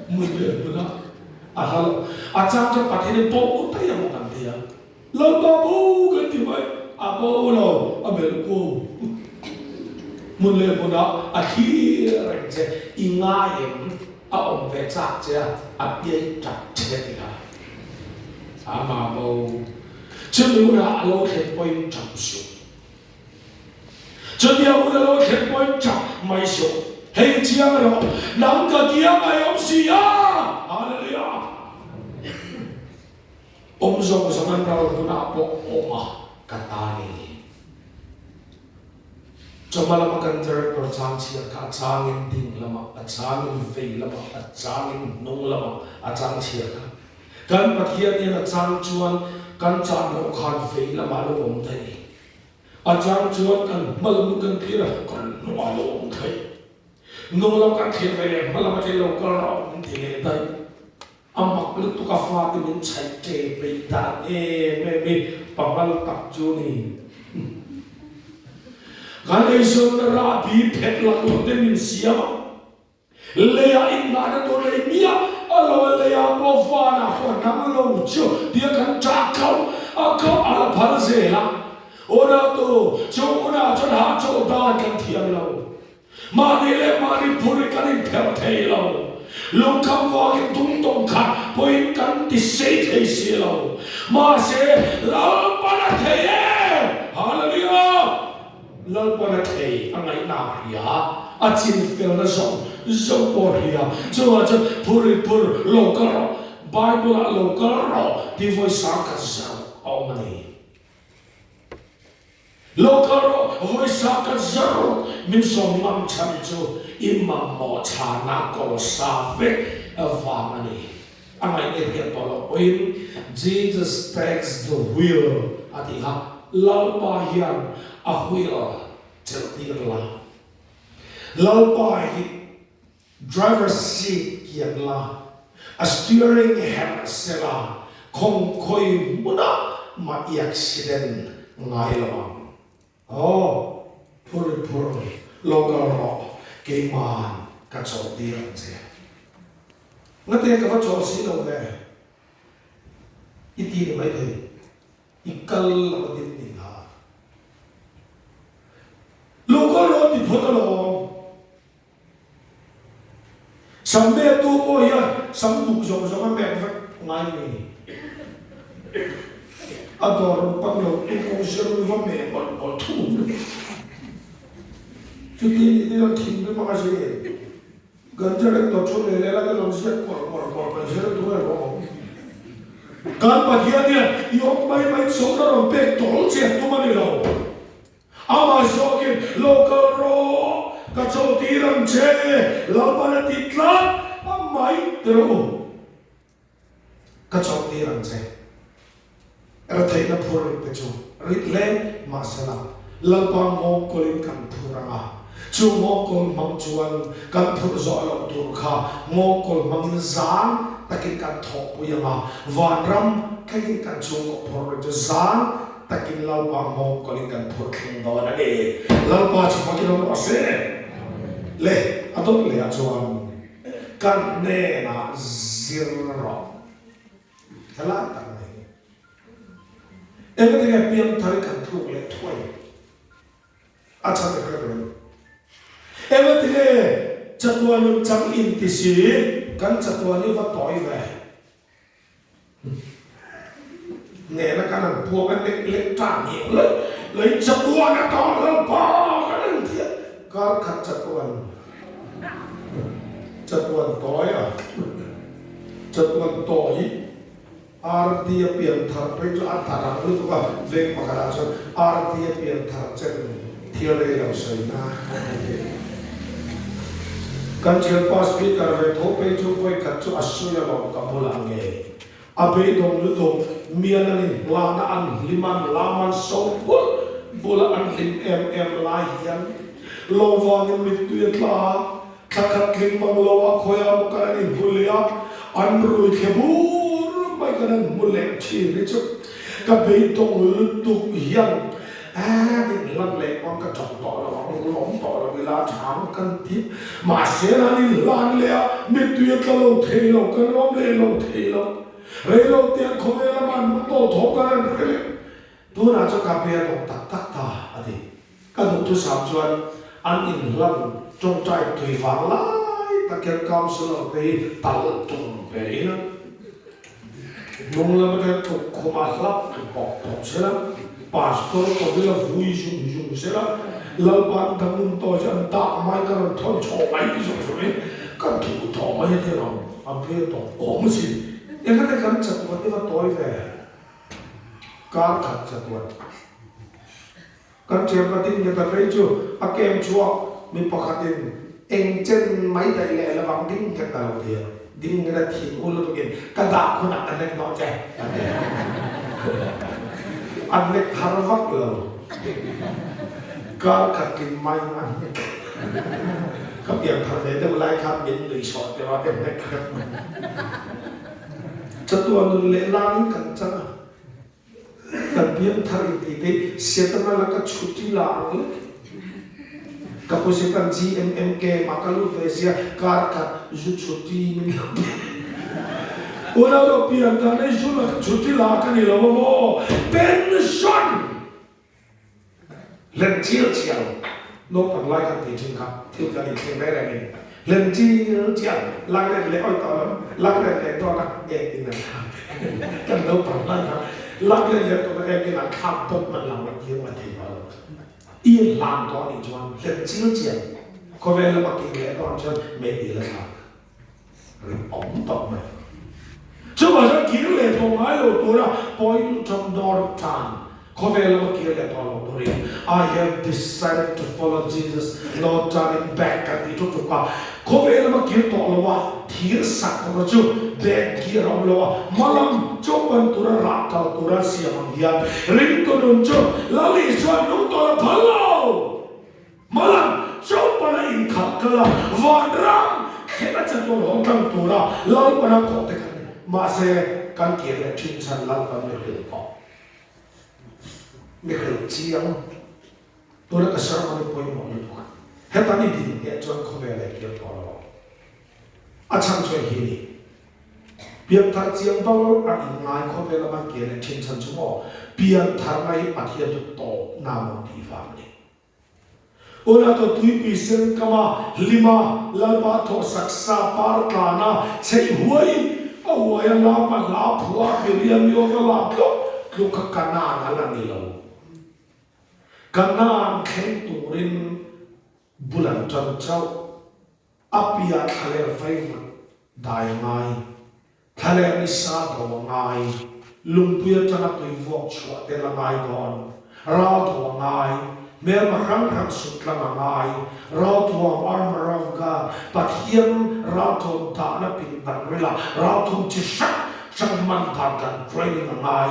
hmun leh hmun a a hla lo. A chang chuan Pathian in bo daih ang kan ti a. Lalpa bo kan ti mai, a bo lo, a bel kuau hmun leh hmun a a thlir reng che. I ngai em a awm ve chak che a, a piai tap che ti kha. Ama bo. Chumi hunah a lo thlen pawhin ṭap suh. Chutia hun a lo thlen pawhin ṭap mai suh. Hei chiang rawh, nang ka kiang a i awm si a! Hallelujah! Awm zawng zawng an ral hunah pawh awm a ka ta ni. Chawhma lama kan director chang chhiar kha a changin ding lamah, a changin vei lamah, a changin hnung lamah a chang chhiar kha. Kan Pathian hian a chang chuan kan chan loh khan vei lamah lo awm thei. A chang chuan kan hma lam kan thlir a, kan hnungah lo awm thei. Hnung lam kan thlir ve leh hma lam atangin lo kal rawh min ti leh daih. A mak lutuk a fate min chhaih ṭe peih dan em em hi pangal tak chu ni. Kan eizawnna rahbi phet laklawh te min siam a. Leiah inngahna tur nei miah a lo a, leiah pawh vanah pawh nang lo chu tia kan ṭah khauh a khauh a la phal zel a. Unautu, chung hunah chuan hahchawlh dan kan thiam lo. Mahni leh mahni phur hi kan inpherh thei lo. Lungkham vangin tung tawng khat pawhin kan ti sei thei si lo. Mahse, Lalpan a thei e! Hallelujah! Lalpan a thei a ngaihna a hria a, a chin felna zawng zawng pawh a hria. Chuvang chuan phur in phur lo kal rawh, Bible ah lo kal rawh tih vawi sang khat zauh a awm a ni. Lo kal rawh, vawisa ka zar min sawm ngam chhan chu i mamawh chhana kawl sa vek vang a ni. A ngaihna hian tawh loh pawhin Jesus takes the wheel a tih kha Lalpa hian a wheel chelh tir la. Lalpa hi Driver seat kian la, a steering herh se la, khawng khawi hmunah mah i accident ngai lo ang. Aw, phur i phur, lo kal rawh, keima'n ka chawlh tir ang che. Ngate ka va chawlh si lo ve, i ti ni maithei. I kal lo a din ni kha. Lo kal rawh ti phawt alawm. Sam mettu pawh hian sam buk zawng zawng a mek vek ngai mi. A dawr rawn pan lo tu kawng siam in va meh mawlh mawlh thung. Chuti ni te chuan thinrim anga si. Kan director thu leh leh la ka lo ziak mawlh mawlh mawlh mai zel tu erawh awm. Kan Pathian hian i awm mai mai chawlhna rawn pek tawl che a tum a ni lo. Amah zawkin lo kal rawh, ka chawlhtir ang che, Lalpan a ti tlat a mai rawh u. Ka chawlhtir ang che. Retheihna phur rit te chu rit hle mahsela Lalpa ngawngkawlin kan phur ang a, chu ngawngkawl hmang chuan kan phurh zawh loh tur kha ngawngkawl hmangin zang takin kan thawhpui ang a, vanram thlengin kan chhungkaw phur rit chu zang takin Lalpa ngawngkawlin kan phur thleng dawn a ni. Lalpa chu fakin awm rawh se. Le, a dawt lehah chuan kan hnenah zir rawh. Helai tak mai hi engati nge piangthar i kan tluk leh thuai a chhan ka hre lo. Engati nge chatuan nun chang in ti si kan chatuan hi va tawi ve. Nena kan han puak a nek lek tan hi ang leh lei chatuan a tawng lo pa kan han thiah kar khat chatuan chatuan tawi a chatuan tawi RD a pian thar phei chu a ta rang lutuk a veng pakhat ah chuan RD a pian thar chen thil rei lo sawi na kan thianpa speaker ve tho phei chu vawi khat chu a sawi alawm ka bulah ngei. A beidawng lutuk, mian an inhlan a, an hlim a, an lam an so bul bul a, an hlim em em lai hian lo vangin mittui a tla a, thla khat tling mang lo a khawiah maw kan an inhmu leh a, an rui thle bur mai kan an hmu leh thin hi chu ka beidawng lutuk hian Aa din hlan leh pawn ka tawng tawh lo ang, lawm tawh lo ila thang kan ti. Mahse an inhlan leh a, mittui a tla lo thei lo, kan lawm leh lo thei lo. Rei lo te an khawvel a man hmang tawh thawk kan an hre leh. Tunah chuan ka pe a tawng tak tak ta a ti. Ka duhthusam chuan an inhlan tawngtai tui vang lai tak hian councillor te hi tal tum ve in a. Hnung lam atang tukkhum a hlap thlu pawp pawp sela, Pastor Kovil a vui zung zung sela, Lalpa an dang un tawh chu an dak mai ka rawn thawn chhawh mai ti zawk zawk in kan thu tawh mai a ti ang a be tawh awm a sin. Engate kan chatuan i va tawi ve? Kar khat chatuan. Kan thianpa ding leh ta phei chu a kem chhuak mi pakhatin eng chen mai daih leh lovang ding nghet ta lo ti a, ding nghet a thin ul lutukin ka dah hunah ka nek hnawh che a ti a, a nek har vak lo, kar khat tlin maiin a nek ka pian thar ve deuh lai khan min nuih sawh tir a, ka nek hrep mai. Chatuan nun leh langin kan chang a. Kan piangthar in ti te Setana laka chhuti la ang lek. Ka pu Setan GMMK mah ka lut ve sia kar khat zu chhuti min lo pe. Unau lo pian dan ei zu laka chhuti la ka ni lo a maw? Pension! Len chial chial naupang lai kan tih thin kha thil kan inthleng reng reng in len chial chial lak let leh awi tawh lo lak let leh dawn a ek in a thlak kan naupang lai kha lak let leh tawh a ek in a thlak bawk man lang a kir mai thei tawh lo i hlan tawh anih chuan len chial chial khawvel lama kir leh dawn chuan meidil a thlak ri awm tawh mai chuvang chuan kir leh tawh ngai lo tura point of no return. Khawvel lama kir leh tawh lo turin I have decided to follow Jesus, no turning back kan ti tuk tuk a. Khawvel lama kir tawh lo a, thir sak tur chu back gear a awm lo a, hmalam chawpan tura rah kal tura siam ang hian ringtu nun chu Lal Isua nung tawh la phal lo. Hmalam chawpan a inkhalh kal a, vanram thlen a chatuan hawn tlang tura Lalpana kawh te kan ni. Mahse, kan kir leh thin chhan Lalpan mi hrilh tawh. Mi hrilh chiang tuna ka sermon hi pawimawh lutuk a, heta ni din hneh chuan khawvel a kir tawh lo ang. A chhan chu hi ni. Pianthar chiang val a inngai khawvel lama kir leh thin chhan chu maw piantharna hi Pathian chu tawpna maw tih vang a ni. Una to tuipui sen kama hlima Lalpa thawhsak sa par tlana chheih huai a huai a lama hla phua Miriam Yova lak tluk tluk kha Kanaan a la ni lo. Kanaan thleng turin bul an tan chauh. A piah thlaler vaivut dai a ngai. Thlaler ni sa do a ngai. Lungpui atanga tui vuak chhuah tel a ngai dawn. Ral do a ngai. Hmelma hrang hrang sut tlang a ngai. Ralthuam, Armour of God, Pathian ralthuam dahna pindan rila ralthum chi hrang hrang hman dan kan training a ngai.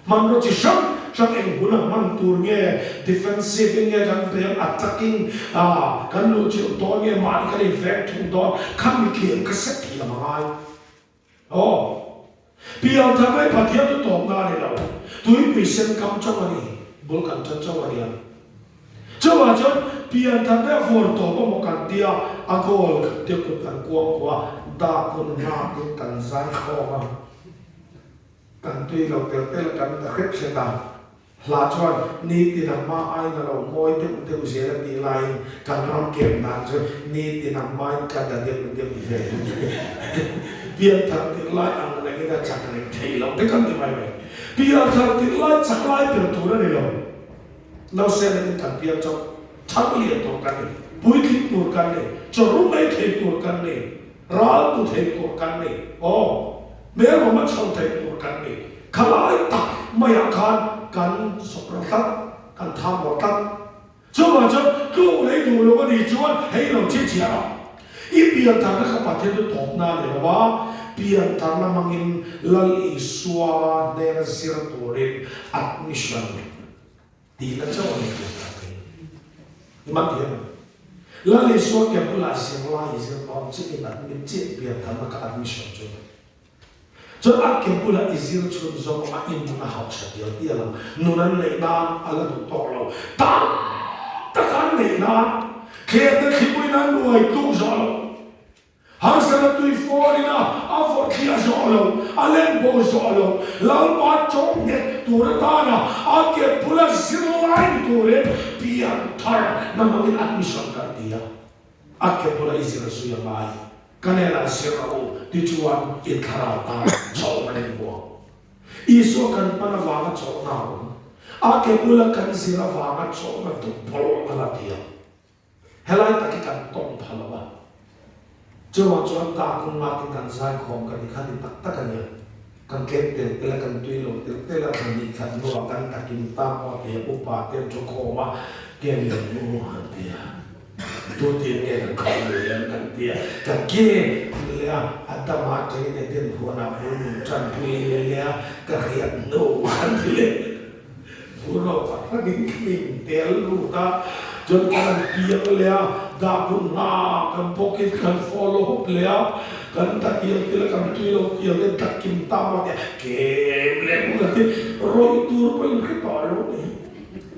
Hmanraw chi hrang hrang eng huna hman tur nge, defensive in nge kan beng, attacking ah kan luhchilh dawn nge mahni kan inveng thung dawn, kha mitliam kha set thiam a ngai. Aw. Pianthar mai Pathian chu tawpna a ni lo, tuipui sen kam chauh a ni, bul kan tan chauh a nia. Chuvang chuan pianthar te a vawr tawp emaw kan tia, a goal kan tia kut kan kuang kuah a, dak hun nghakin kan zai khawm a. Kan tui lo tel tel kan ta hrep hret a, hla chuan nitin a hma aiin a lo mawi deuh deuh zel a tih laiin kan ram kem dan chu nitin a hmain ka da deuh deuh zel a ni. Pianthar tirh lai ang rengin a chak reng theih loh te kan ti mai mai. Pianthar tirh lai chak lai ber tur a ni lo. Nausên angin kan piang chauh, thang lian tur kan ni, puitling tur kan ni, chawhrum ei thei tur kan ni. Ral tu thei tur kan ni. Aw, hmelmawm a chho thei tur kan ni. Khalai tak maiah khan kan sawkral tlat, kan thamawr tlat. Chuvang chuan tluk lei duh lo a nih chuan hei lo chhinchhiah rawh. I piantharna kha Pathian chu tawpna a ni lo a, piantharna hmangin Lal Isua hnena zir turin admission Tihna chauh a ni tih ka thei. I man thiam em? Lal Isua ke bulah zirlai i zir dawn chiah in admit chiah piantharna ka admission chu. Chuan a ke bulah i zir chhun zawng a in nun a hausa tial tial ang. Nun an neih nan a la duh tawk lo. Tam tak an neih nan thlerna thlipuiin an nuai tluk zawh lo. Harsana tui fawrin a a vawrh thliah zawh lo, a len bo zawh lo, Lalpa chawng nghet tur atana a ke bula zirlai ni turin pian thar na hmangin admission kan ti a, a ke bula i zir zui a ngai, ka hnenah zir rawh u tichuan in thlarau tan chawlhna in buang. Isua kan hman avanga chawlhna a awm, a ke bula kan zir avanga chawlhna duhbawlh a la ti a. Helai tak hi kan tawng pha lo a, chuvang chuan ta kung ngatin kan zaikhawm kan ni kha ni tak tak a nia. Kan tlem tel tel a, kan tui lo tel tel a, thla hnih khat hnuah kan takin ta maw tia upa te an thu khawm a, kem leh nu an ti a, tu tin nge kan khaw lui ang kan ti a, kan ke leh a, a dama atangin Eden huanah bul min tanpui leh a, ka riat hnu an ti leh. Phur lo tak takin ka in tel lut a, chuan kan han piang leh a, dah hun hna kan bawkin kan follow up leh a, kan ta kial tel a, kan tui lo kial te dak kim ta maw tia kem leh hun a ti rawih tur pawh in hre tawh lo ni.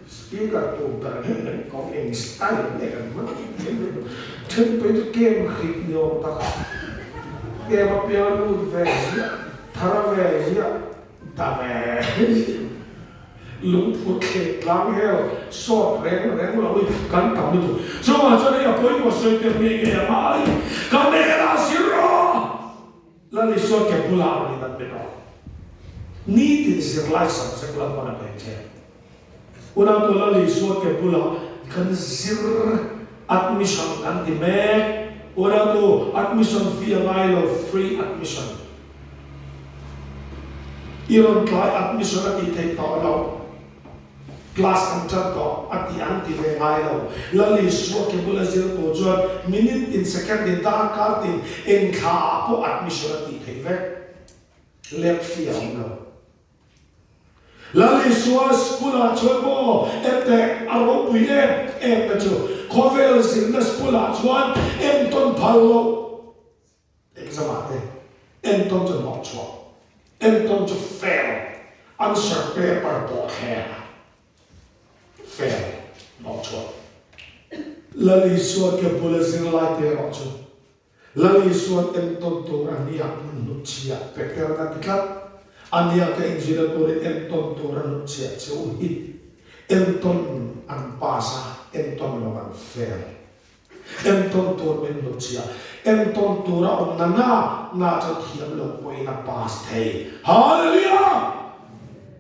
Speaker tur ber hian kan kawng eng style nge kan hman then pawhin chu kem hrip ni awm tak a, kem a piang a lut ve ziah, thar a ve ziah. Ta ve lungphur thleh tlang hel sawt reng reng lo hi kan tam lutuk. Chuvang chuan hei a pawimawh sawi tel ngei ngei a ngai. Ka nena zir rawh! Lal Isua ke bulah rawn in admit rawh. Nitin zirlai subject lam pawn a pek che. Unautu Lal Isua ke bulah kan zir admission kan ti mek. Unautu admission fee a ngai lo, free admission. I rawn tlai admission a tih theih tawh loh. Class an tan tawh a ti an ti ve ngai lo. Lal Isua ke bula zir tur chuan minute tin, second tin, darkar tin eng thla ah pawh admission a tih theih vek. Lep fee a awm lo. Lal Isua school ah chuan maw ente a ropui em em na chu khawvel zirna school ah chuan entawn phal loh exam ah te entawn chu hnawh chhuah, entawn chu fail, answer paper pawh thler a fail hnawh chhuah. Lal Isua ke bula zirlai te erawh chu Lal Isuan entawn tur a nia min hnutchhiah Peter na ti tlat. A nia ka inzira turin entawn tur a hnutchhiah che u hi. Entawn an pass a, entawn lo an fail. Entawn tur min hnutchhiah. Entawn tur a awm na na na chu thiam lo pawhin a pass thei. Hallelujah!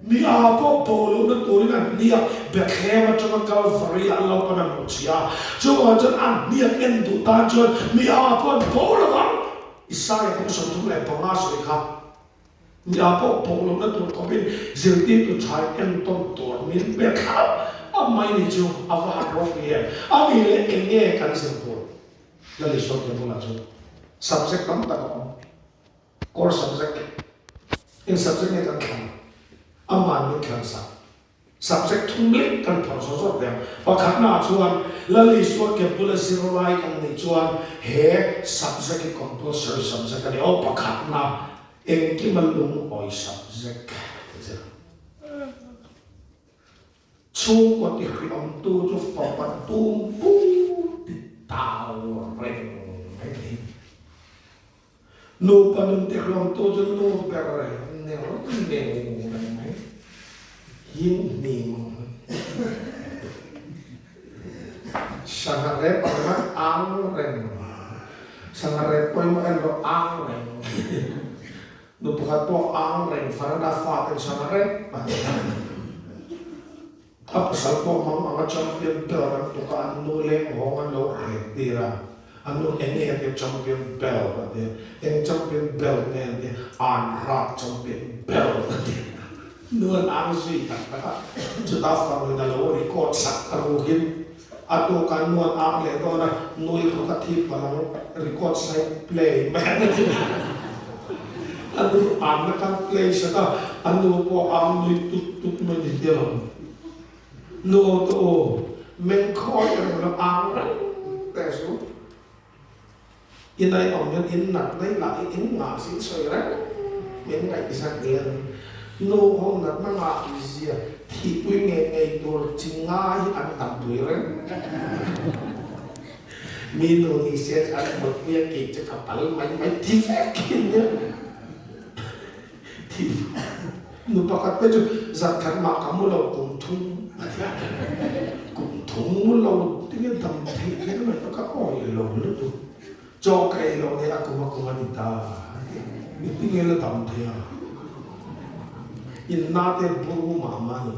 Mi a pawh bo lohna turin a hniak Bethlehem atanga Calvary ah lo pan a hmuh chhi a. Chuvang chuan a hniak en duh tan chuan mi a pawh an bo lo vang. Isaiah kum 35 sawi kha mi a pawh bo lohna tur khawpin zirtirtu thain entawn tur min pe thlap a mai ni chu a va han ropui em. A nih leh eng nge kan zir tur? Lalisua ke bulah chuan subject tam tak a awm. Core subject eng subject nge kan thlan? Aman min thlan sak. Subject thum lek kan phawrh zawr zawr ve ang. Pakhatnaah chuan Lal Isua ke bula zirlai kan nih chuan he subject hi compulsory subject a ni. Aw pakhatna engkima lungawi subject ka zir. Chhungkaw tihriawmtu chu fapa tum pur ti tau reng mai ni. Nupa nun tihriawmtu chu nu ber ner neu reng mai. Him hnim ang mai. Sangha rep ang mai ang reng. Sangha rep pawimawh en rawh ang reng. Nu pakhat pawh ang reng farana faten sangha rep a ti a. A pasal pawh mang anga champion belt an tuk a, an nu leng hawng an lo rek tir a, a nu eng nge a tia champion belt a tia, eng champion belt nge an tia, an rak champion belt a tia, nu an ang zui tak tak a, chutah fanuin a lo record sak a rukin a tuk a nu an ang leh dawn a, nui khaw ka thi palang record sai play mai an ti a nu an na kan play sak a, a nu pawh ang nui tut tut mai ni tia lo. Nu te u, meng khawi reng lo ang reng teh su. In ai awm hian in nat mai lah i in ngah sin sawi reng min ngaih zat hian nu ho natna ngah zia thihpui ngei ngei tur chi ngai hi an dampui reng. Mi nu ni se chu an mutpui a kei chu ka pal mai mai ti vek in nia. Thi nu pakhat te chu zan khat mah ka mu lo kum thum a ti a, kum thum mu lo tinge dam theih kher mai chu ka awih lo lutuk, chaw ka ei lo nen a kum a kum a ni ta a ti, mi tinge la dam thei a, in na te buru mah mah a ni.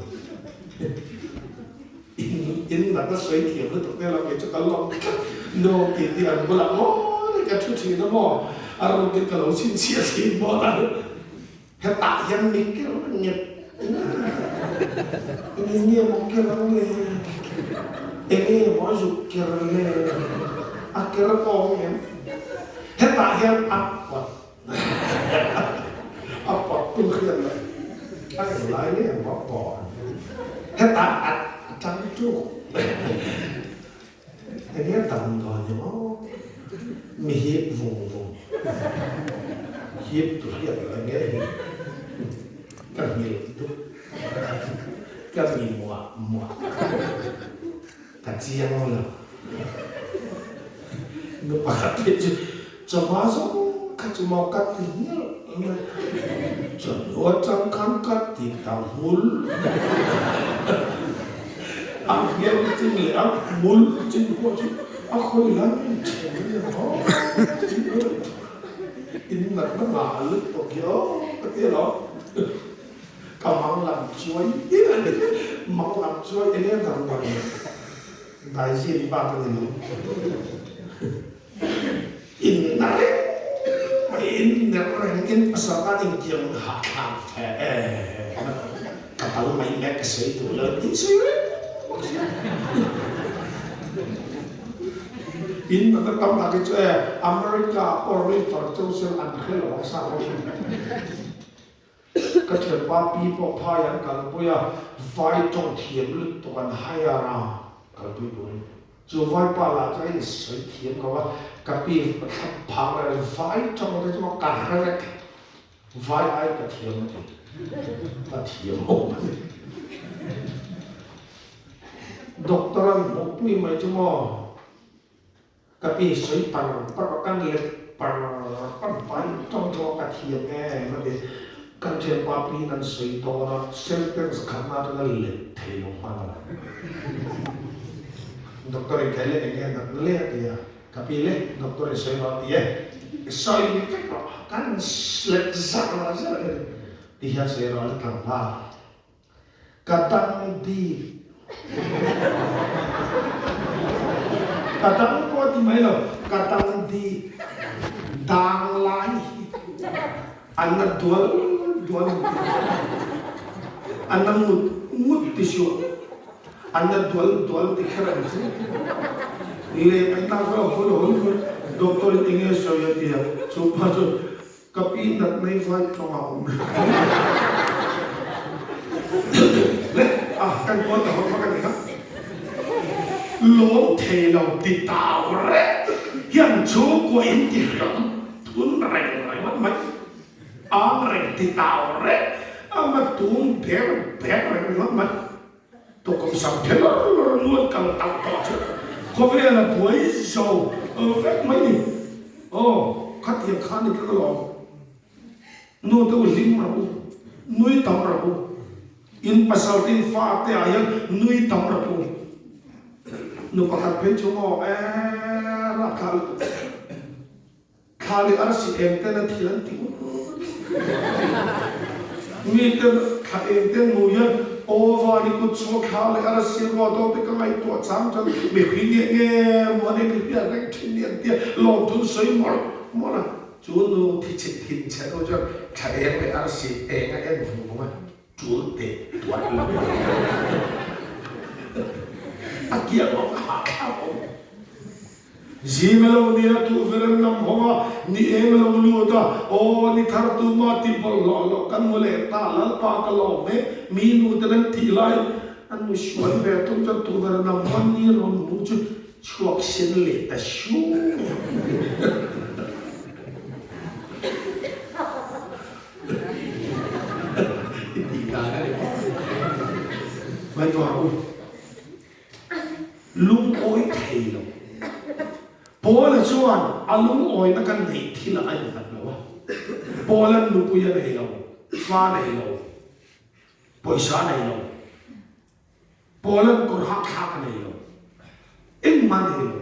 In in nat a sawi thiam lutuk te lo kei chu ka lawm tlat no ti tih an bulah ngawi ka thu thin a maw a rukin ka lo chhinchhiah thin maw ta hetah hian mi ker nget eng nge maw ker le eng nge maw zuk ker le a ker kawng em hetah hian a pawt A pawt tu hian le a englai nge maw a pawh hetah a tang tuk enge damdawi ni maw mi hip vung vung hip tu hian enge hi ka nghilh dup ka mi muah muah ka chiang lo nu pakhat hi chu chawhma zawng kha chu maw ka ti hmial mai chawhnu atang khan ka ti ta hmul a hmial chin leh a hmul chin pawh chu a khawi lai in then a ni maw in natna ngah lutuk hi aw ka ti alawm. Ka mang lam chuai a ni. Mang lam chuai eng nge dang dang le? Daizin bak a ni lo. In na reng mai, in ner reng, in pasal tan engtiang hahthlak fe e. Ka kal mai mek ka sawi duh lo tih sawi reng bawk sia. In natna tam tak hi chu e America pawh refer cheu sel an hre lo ang sa pawh hi. Ka thianpa pi pawh phai an kalpui a, vai tawng thiam lutuk an hire a kalpui turin. Chu vaipa lah chu a insawi thiam lo a, ka pi thla phang leh vai tawng te chu ka hre vek. Vai ai ka thiam a ti. Ka thiam awm a ni. Doctor an hmuhpui mai chu maw? Ka pi sawi par par a, kan let par par vai tawng tawng a ka thiam em a ti. Kan thianpa piin an sawi dawn a, sentence khatna atanga let thei lo hman a. Doctor in kai leh eng nge nat na le a ti a, ka pi le doctor in sawi rawh a ti e, sawi vek rawh kan let zar zar a ni ti hian sawi rawh a la tlangval. Ka dang bik. Ka dang pawh a ti mai lo, ka dang bik. Dang lai hi an na dual dual ang ti. An na ngut ngut ti suah. An na dual dual ti kher ang chu. Le mai ta kha hul hul hul doctor in enge sawi a ti a, chu pa chu Ka pi nat mai vai tawng a awm lo. Le a kan kual ta hawk hawk a ni kha. Lawm thei lo ti tau reng hian chhungkua in ti ram thun reng ringawt mai. Ang reng ti tau reng ama tum ber ber reng ringawt mai. Tukum sam phe lawr lawr nuan kal tauh tawh chu khawvel a buai zo vek mai ni. Aw, khatiang kha ni tlat alawm. Nu te u hlim rawh u, nui tam rawh u. In pasal te in fa te ah hian nui tam rawh u. Nu pakhat phei chu maw ee rapthla lutuk. Thla leh arsi eng ten a thil an ti ngut ngut. Mi ten thla eng ten hmuh hian aw van i kut chhuak thla leh arsi ruah dawn te ka ngaihtuah chang chuan mi hri nge nge maw an eng hriat reng thin ni an tia lawmthun sawi mawlh mawlh a. Chu nu thi chhe thin chhe nu chuan thla eng leh arsi eng a en hmu bawk a tul teh tuah lo. A kiang awm a hahthlak awm. Zing a lo nia tu ver an lam hawng a, ni eng a lo lut a, aw ni thar tu ma ti bawlhhlawh loh kan hmu leh ta, Lalpa ka lawm e, mi nu ten an tih lai an nu sual ve tum chuan tu ver an lam hawng ni rawn hmuh chu chhuak sen leh ta siu mai a. I tih dan a ni bawk. Ngaihtuah rawh u. Lungawi thei lo. Paula chuan a lungawina kan neih thil a innghat lo a. Paula'n nupui a nei lo, fa nei lo, pawisa a nei lo. Paula'n kawr hakthlak a nei lo, engmah a nei lo.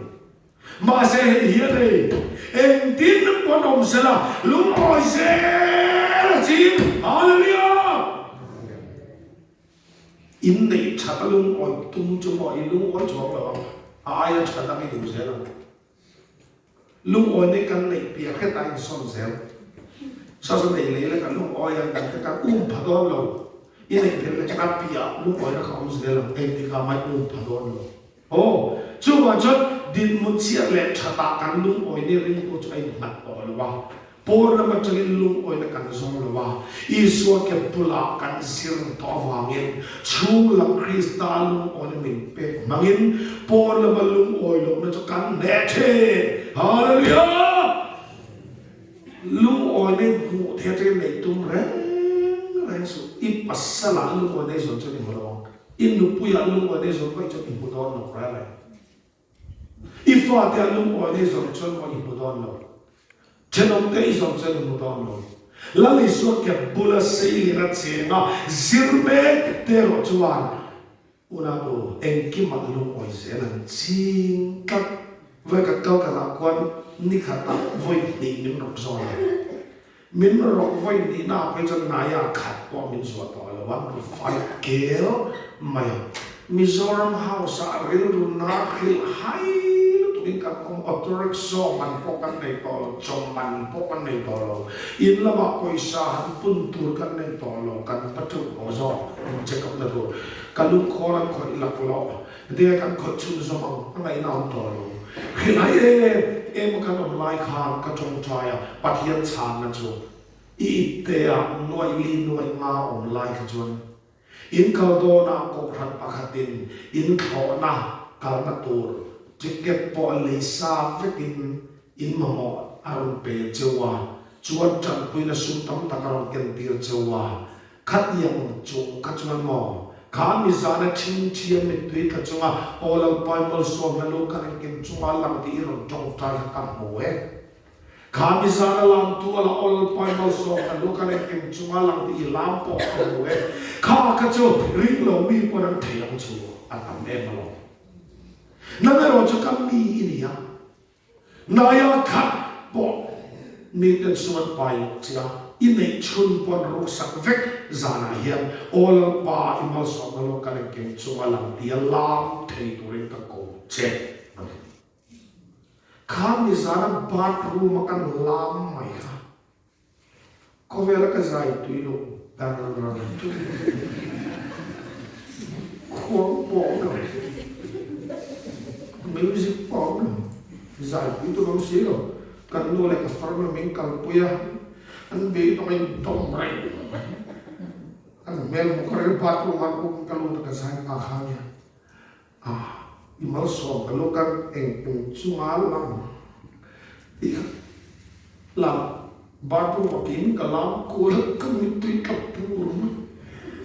Mahse hei hi a nei, engtin pawn awm sela lungawi zel a ching. Hallelujah! In neih that a lungawi tum chu maw i lungawi chuang lo ang, a aia tha dang i duh zel ang. Lungawi nei kan neih piah hret a insawn zel. Sazu nei lei leh kan lungawi ang kan te kan um pha dawn lo. I neih belh leh chuan a piah lungawina kha awm zel ang, engtikah mah i um pha dawn lo. Aw, chuvang chuan dinhmun chhiat leh thatah kan lungawi nia ringtu chu a innghat tawh lo a. Pawn lam atangin lungawina kan zawng lo a, Isua ke bulah kan zir tawh avangin chhung lam Krista lungawina min pek hmangin pawn lama lungawi lohna chu kan hneh thin. Hallelujah! Lungawina hmuh theih atangin neih tum reng reng suh. I pasalah lungawina i zawn chuan i hmu lo ang. I nupuiah lungawina i zawn vaih chuan i hmu dawn lo reng reng. I fate a lungawi na i zawrh chuan maw i hmu dawn lo. Thenawm te i zawrh chuan i hmu dawn lo. Lal Isua ke bula sei lian a cheng a, zir mek te erawh chuan unau engkimah lungawi zel an ching tlat. Vawikhat kal ka dah khuan nikhatah vawi hnih min rawk zawn a. Min rawk vawi hnihna ah phei chuan Naya khat pawh min zuah tawh lo a, fai kel mai a. Mizoram House ah rilru na hrilh hai lutuk. lutukin kan awm, auto rickshaw man pawh kan nei tawh lo, chaw man pawh kan nei tawh lo, in lamah pawisa han pun tur kan nei tawh lo, kan va teuh tawh zawk, in check up na tur ka lungkhawn an khawih laklawh, Hetiang kan khawih chhun zawm ang a ngaihna awm tawh lo. Hrilhai em em a kan awm lai khan ka tawngtai a, Pathian chhanna chu i ipte ah nuaih li nuaih nga awm lai kha chuan in kal dawnah kohhran pakhatin in thlawhna kalna tur ticket pawh lei sa vekin in mamawh a rawn pe cheu a, chuan tanpuina sum tam tak a rawn kentir cheu a, Khatiang chung kha chuan maw? Kha mizana ṭhingṭhia mittui tla chunga Aw Lalpai malsawmna lu kan engkim chunga lang tih i rawn ṭawngṭai kha ka hmu e. Kha mizana lamtu a la Aw Lalpai malsawmna lu kan engkim chunga lang tih i lam pawh ka hmu e. Kha kha chu ring lo mi pawn an thei ang chu a tam em alawm. Nang erawh chu ka mi i ni a. Naia khat pawh miten suan pai loh che a, i neih chhun pawn ruksak vek zanah hian Aw Lalpa i malsawmna lo kan engkim chunga lang tia lam thei turin ka ko che a ni. Kha nizana bathroom a kan lam mai kha Khawvela ka zai tui lo dar ram chu khuang pawh awm lo, music pawh awm lo, zai pui tur awm si lo. Kan nu leh ka farnu min kalpui a, an beidawng in dawm reng mai. An hmel hmu ka ril bathroom ah kum ka lut a ka zai nghal kha nia. Ah, i malsawm ka lu kan engpung chunga lang tih kha lam bathroom a kim ka lam kual ka mittui ka pur mai.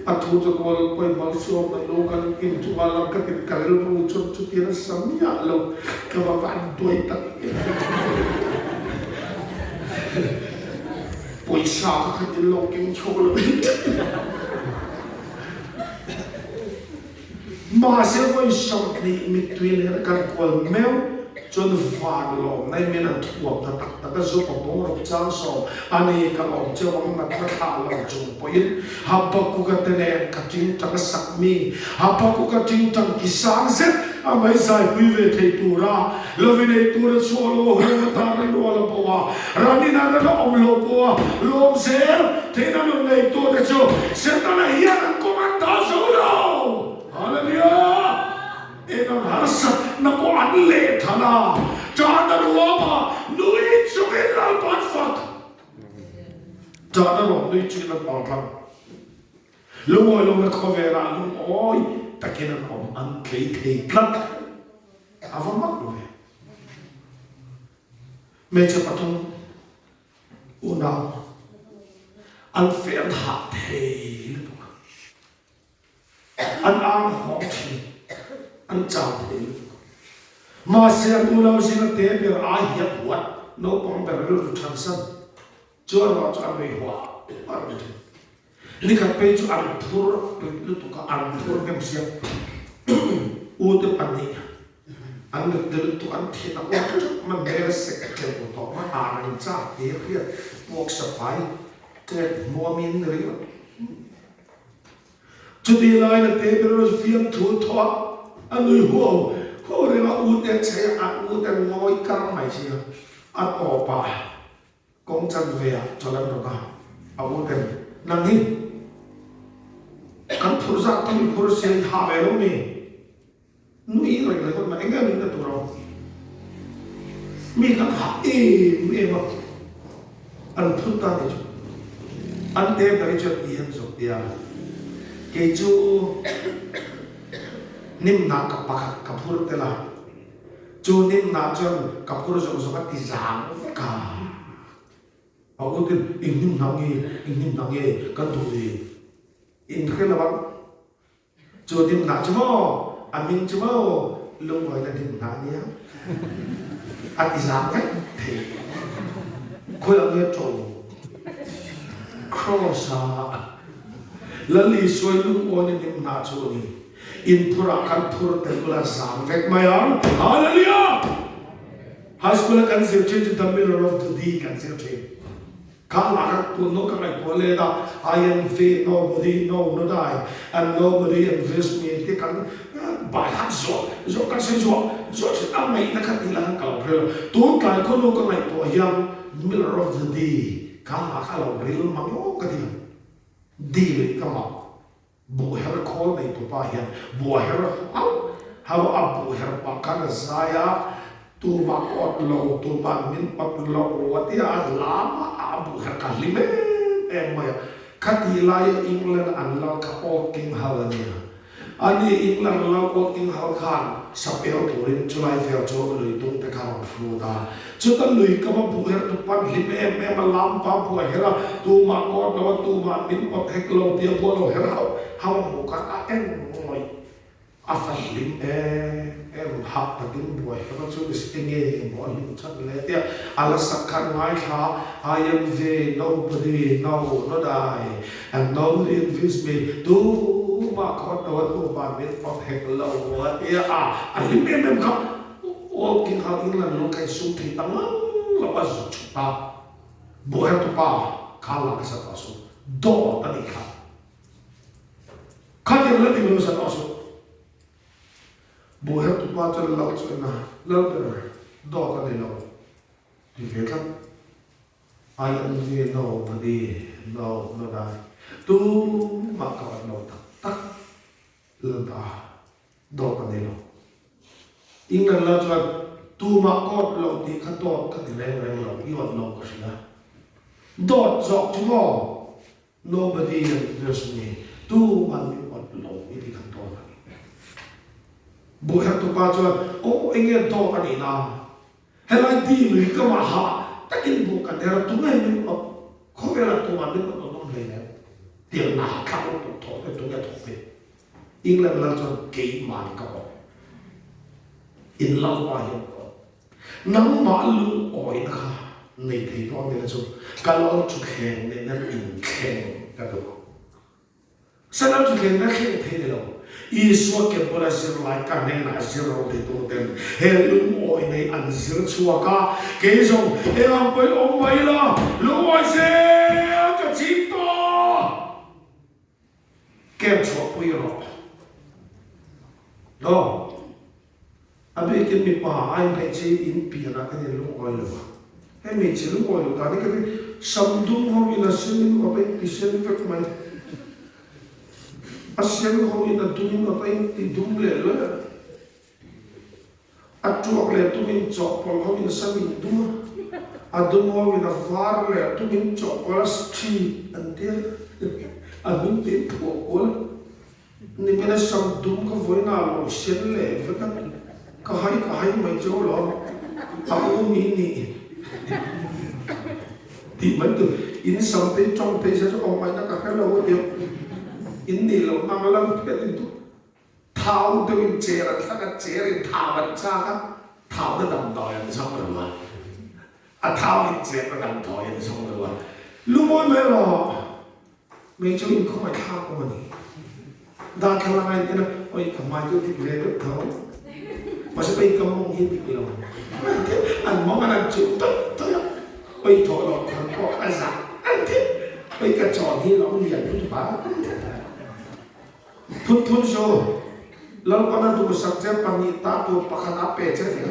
A thu chu kual pawi malsawm ka lu kan engkim chunga lang ka ti ka rilru chuan chuti nasa miah lo ka va van duai tak em. Pawisa ka khat in lo keng chhuak lo in. Mahse vawi 20 mittui nen kan kual meuh chuan van lawmna in min an thuam ta tak tak a, zupa bawngrawk chang sawm a ni ka lawm cheu ang natna thlah lo chung pawhin Habakuka te nen ka tingtang a sak mi Habakuka tingtang ki sang zet a mai zaipui ve thei tura lovin ei tur a chhuah lo huang atan a lual a bo a, ran in a ran a awm lo pawh a lawm zel theihna nun nei tu te chu Setana hian an kawng an dah zo lo. Hallelujah! Eng ang harsat na pawh an leh than a, Ṭahna ruama nui chungin Lalpa an fak. Ṭahna ruam nui chungin an paltlang. Lungawi lohna khawvelah lungawi takin an awm an tlei thei tlat. A va mak lo ve. Hmeichhe pathum unau an feh an hah thei lutuk a, an ang hawng thin, an chau thei lutuk a. Mahse an unau zinga te ber ai hian huat naupang ber rilru thansan chu erawh chu an nui huah huah reng thin. Nikhat phei chu an phur lutuk a, an phur hnem sia. U te pahnih an rit lutuk, an thin a uar teuh mai, hmel a sek tleu tawh mai, an an chak te hriat puak safai ṭek hmuamin ni ringawt. Chutih laiin a te ber a fiamthu thaw a, a nui huau huau reng a, u te chei a, u te ngawi kar mai sia, a tawp ah. Kawng chanve ah chawlh an rawk a, a u ten, Nang hi kan phurh zat tam i phur sia i hah ve lo mi? Nui reng ringawt mai, enge nuihna tur a awm? Mi kan hah em em a, an phut ta ni chu. An te ber hi chuan ti hian zawk tia, kei chu hnimhnah ka pakhat ka phur tel a, Chu nimnah chuan ka phur zawk zawk a ti zang vek a. A u ten eng nimnah nge, eng nimnah nge kan duh ve in hre lo ang. Chu nimnah chu maw, a hming chu maw lungawina nimnah a nia. A ti zang vek thei. Khawiah nge ṭo? Kraws ah Lal Isua i lungawina nimnah chu a ni. In phur ah khan phur tel ula zang vek mai ang. Hallelujah! High school a kan zir thin chu the mirror of the di kan zir thin. Kha lah kha tun no ka ngaihtuah let a, I envy nobody, no not I, and nobody envies me tih kan bai hat zuah zuah kan sawi zuah zuah thin a ngaihna kha tih lah khan ka lo hre lo. Tun tlai khawnu ka ngaihtuah hian Miller of the Dee kha lah kha a lo ril mang aw ka ti ang. Dee lui ka mah Buh her khawl nei tupa hian buh a her hauh hauh a, buh her pah khan a zai a, tumah ka awt lo, tumah min awt lo a tia a lam a, a buh her ka hlim em em mai a. Khatih laia England an lal kha Old King Hal a nia. Ani England lal Old King Hal khan sapel turin chulai vel chu lui dung te kha a rawn hrut a. Chuta lui ka va buh her tu pan hlim em em a, lam pa buh a her a, tumah ka awt lo a, tumah min awt hek lo tia buah lo her hauh hauh a hmuh khan a en ngawih a fa hlim em em hah takin buai her a chu ni se enge maw a hlim chat le tia a la sak khan ngaithla I am ve nobody no not I and nobody envies me tumah ka awt lo a, tumah min awt hek lo a tia a hlim em em kha. Aw King Hal England lung kha i sum thei ta ngang lo a zu chhut a, Buher tupa kha la ka sa tawh su, dawt a nih kha. Kha tiang la ding lo sa tawh su. Buher tupa chuan lal chu en a, Lal ber, dawt a ni lo ti ve tlat. I envy nobody, no, not I. Tumah ka awt lo tak tak, Lalpa. Dawt a ni lo. England la chuan tumah ka awt lo tih kha dawt ka ti reng reng lo, i awt lo ka hria. Dawt zawk chu maw? Nobody envies me, tuman min awt lo i ti khan dawt a ni. Buhhertupa chuan, Aw enge dawt a nih na? Helai di lui ka mah hah takin buh kan her a, tunge min awt? Khawvelah tumah min awt awt awm hlei nem. Tiang na thla awt thawh te tunge thawk ve? England lal chuan keimahni ka awm. In lalpa hian ka awm. Nangmah lungawina kha nei thei dawn nila chu ka lal thuthleng nena inthleng ka duh. Sa lal thuthleng na thleng thei ni lo. Isua ke bula zirlai ka hnenah zir ro thei tur ten he lungawi nei an zir chhuak a, kei zawng eng ang pawhin awm mai la, lungawi zel ka ching tawh. Kem chhuahpui rawh. No. A bikin mipa ai hmeichhe in pianah kan in lungawi lo a. Hei hmeichhe lungawi lo dan hi ka ti sam dum ho in a sen in awp a in ti sen vek mai. A sen ho in a dum in awp a in ti dum leh leh a. A tuak leh tumin chawhpawlh ho in sam in dum a, a dum ho in a var leh tumin chawhpawlh a street an tia a hming te in phuah kual a. Nimin a sam dum ka vawiin ah lo sen leh vek a, ka hai ka hai mai chu lo a u mi nih tih mai tur in sam te tawng phei se chu awm ngaihna ka hre lo a tia in nih loh nang a lang phet in tu. Thau deuh in cher an thlak a, cher in thau an chak a, thau na damdawi an zawng lo a, a thau in cher na damdawi an zawng lo a, lungawi mai rawh, mei chu in khawngaih thlak awm a ni. Darthlalang a in en a, oi ka hmai chu dik ve deuh tho, mahse oi ka mawng hi dik lo, an mawng an han chuh tawih tawih a, oi thawh loh khan pawh a zah an ti, oi ka chawn hi lo lian lutuk a. Phun phun su, Lalpan a duhsak che pahnih ta tur pakhat a pe che nia.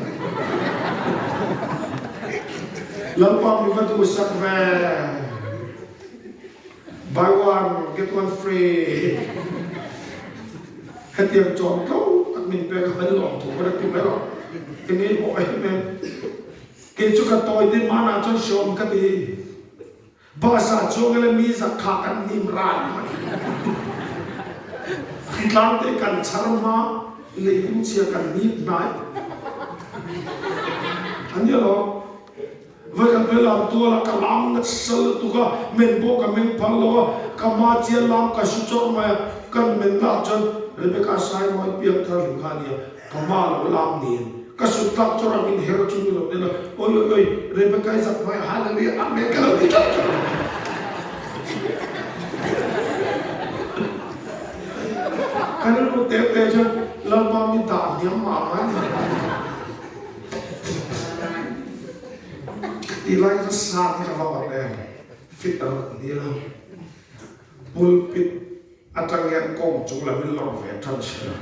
Lalpa mi va duhsak ve. Buy one get one free. Hetiang chawm tlo tak min pek a hmel lawm thu ka rak ti mai lo. Enge i hawh em em. Kei chu ka tawi te hmanah chuan hreawm ka ti. Bus ah chuang ila mi zak kha kan hnim ran mai. Thitlang te kan char hma leilung chhia kan hnip hnai. A nia lo. Voi kan pe lam tual a ka lam nasa lutuk a, men pawh ka meng phal lo a, ka hma chian lam ka su chawrh mai a, kan men nak chuan Rebecca Saimawi piang thar hlim kha a nia. Ka hma lo lam niin ka sut tlak chawrh a min her chu ni lo nen a, Oi oi oi, Rebecca i zak hmai a, Hallelujah, Amen ka lo ti tlat tlat a. Ka rilru te te chuan Lalpa mi dah hniam mah mah a ni. Ka ti lai kha sang hi ka va awt em. Fitter ni la pulpit atang hian kawng chung lam in lawr ve tan se la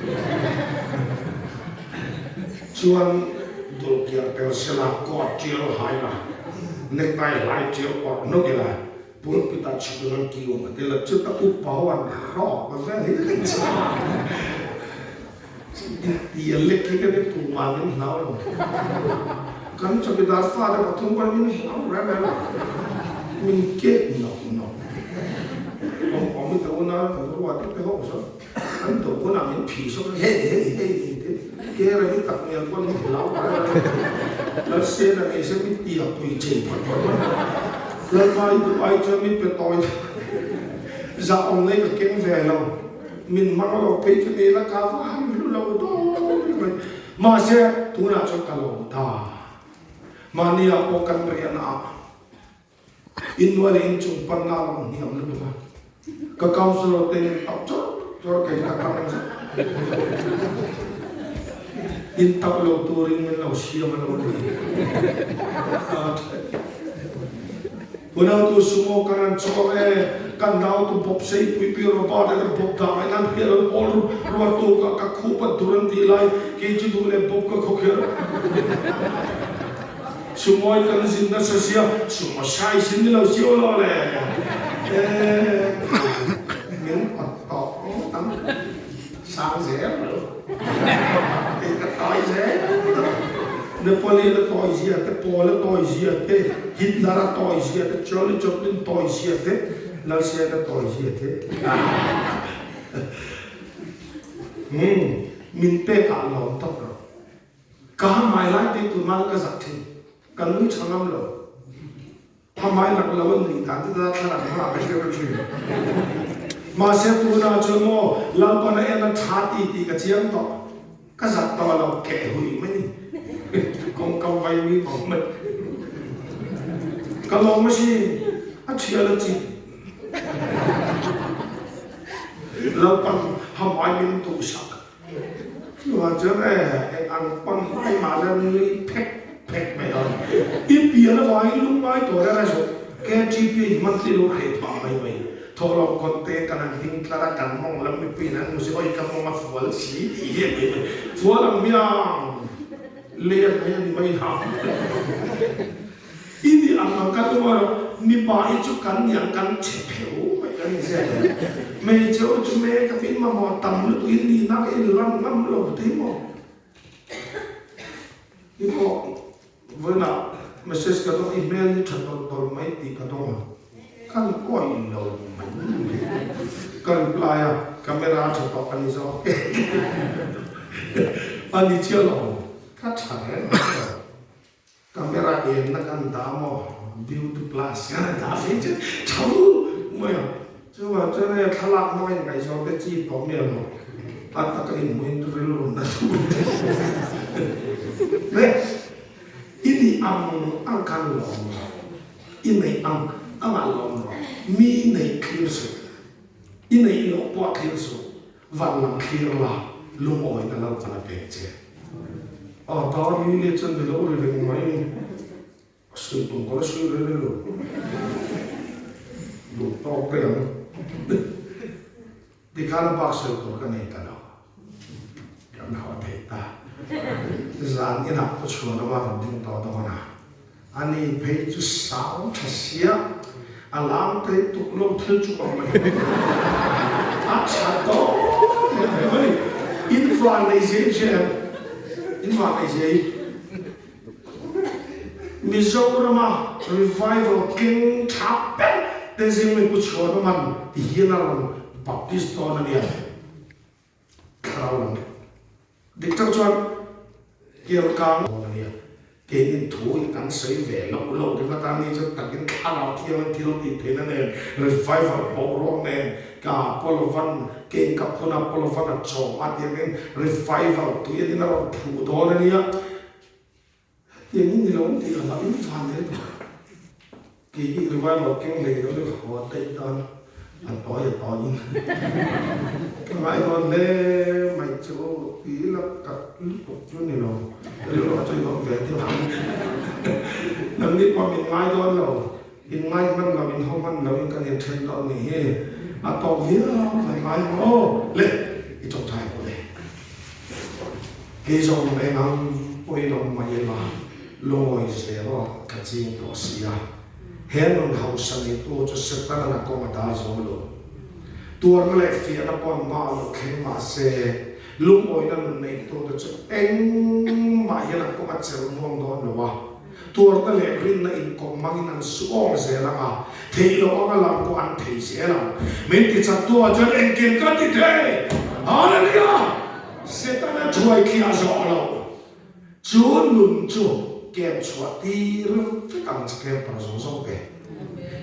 chuan dulkiar tel se la coat tial hai la necktie hlai tial awrh nawk ila pulpit ah chhuk ila kiu a ti la chuta upa ho an hrawk vel hi ka chak Tia lek hi ka ni tumah min hlau lo. Kan chawkidar fate pathum pawhin min hlau reng reng lo. Min kek nawk nawk. Awm awm i te unau kan ruat te ho sawn an do hunah min phih sawk a, hei hei hei min ti. Ke reng i tak ngial pawn min hlau reng reng lo. Lalsena ngei se min tia pui chei phawt phawt mai. Lalpa i duh ai chuan min pe tawi zah awm nei ka keng ve lo. Min hmang lo phei chu ni la ka va han hlu lo dawn mai. Mahse tunah chuan ka lawm ta. Mahnia pawh kan rian a, innuai leh inchung panna a lo hniam lutuk a. Ka councillor te in tap chawr chawr kei ka tang zet. In tap lo turin min lo siam a lo ni. Unautu sumo kan an chawk e, kan nautu bawp seipui pi Robert a ka bawp dah in an hriat an awl rualtu ka ka khup a dur an tih lai kei chu duh leh bawp ka khaw kher. Sumo i kan zin nasa sia sumo sai sin ni lo si aw lo le e min awt tawh ngawt ang sang zel lo kei ka tawi zel lo. Napoleon a tawi zia te, Paul a tawi zia te, Hitler a tawi zia te, Charlie Chaplin tawi zia te, Lalsian a tawi zia te. Hmm, min pek ah lawm tawp rawh. Ka hmai lai te tunah ka zak thin. Ka nui tha ngam lo. Hmai lak lo an nih dan te ta thlalak hma ka hria ka thin. Mahse tunah chuan maw Lalpan a en a tha ti tih ka chiang tawh. Ka zak tawh lo keh hui mai ni. Kawngka vai mi bang mai. Ka lawm a si a thial a chi. Lalpan hmai min duhsak. Chuvang chuan e, eng ang pawn hlai mah la nui phek phek mai dawn. I pian avangin lungngai tur reng a zawh. KTP in hman tih lo hreh phah mai mai. Thawhlawm kawn te kan han ding tlar a, kan mawng lam mipui in an hmu si, awi ka mawng a fual si tih hi a ni mai. Fual ang miang lei a hnai a ni mai ha. I nih ang ang kan awm a, mipa hi chu kan nih ang kan che pheu mai kan inzia lo. Hmeichhe u chu me ka min mamawh tam lutuk in nihna ka inlan ngam lo tih maw? I pawh vawiinah message ka dawng i hmel hi tha tawlh tawlh mai tih ka dawng a, kan awih lo mai. Ka reply a, camera tha tawh ka ni zawk a ni chiah lo, ka tha reng reng lo. Camera enna kan dah maw beauty plus kan dah ve chu tho mai a, chuvang chuan hei thlalak hmang in ngaihzawn te chi tawh miah lo, a taka in hmuh in rilru na thu le i nih ang ang khan lawm rawh, i neih ang ang ah lawm rawh, mi neih thlir suh, i neih loh pawh thlir suh, Van lam thlir la, lungawi na lo kan a pek che. A dar ni le chuan ni lo ri reng mai. A sawi tum ka la sawi reng reng lo. Duh tawk daih ang. Tikhan a bak sawi tur ka nei ta lo. Kan haw thei ta. Zan inah ka chhuan a van ding tawh dawn a. Ani phei chu sang tha sia, a lam te tuk lo thil chu ka hmai a tha tawh mai. In van nei zia in hria em? In van nei zia i Mizorama revival keng tha ber te zing mi Pu Chhuanaman ti hian a rawn baptist dawn a nia. Thlarau lam dik tak chuan Kelkang a nia, keinin thu in kan sawi ve loh loh ringawt a ni chu takin thlarau thiang in thil tih theihna nen revival boruak nen ka Polovan kein ka phun a Polovan a chawm a tiangin revival tui anin a rawn phuh dawn a nia. Hetiang in ni lo tih a hlauh in van leh duh. Kei hi revival keng lei lo hi ka haw daih dawn a tawi a tawi in ka ngai dawn hle mai chu ti la kat lutuk chu ni lo rilru a chawi dawn ve deuh ang nangni pawh min ngai dawn lo. In ngai hman lo, in ho hman lo in kan inthen dawn nih hi. A tawk viau mai ngai ang aw. Le, i tawngtai pawh le. Kei zawng eng ang pawhin awm mai ila, lungawi zel aw ka ching tawh si a. He nun hausa neitu chu Setanan a kawng a dal zo lo. Tuarna leh fiahna pawn mah lo thleng mah se, lungawina nun neitute chu engmah hian a kawng a chelh muang dawn lo a. Tuarna leh rinna inkawp hmangin an su awng zel ang a, theih loh anga lam pawh an thei zel ang. Min ti chaktu ah chuan engkim ka ti thei! Hallelujah! Setana thuai thliah zawh loh chu nun chu kem chhuah tir vek ang che kem par zawng zawng te.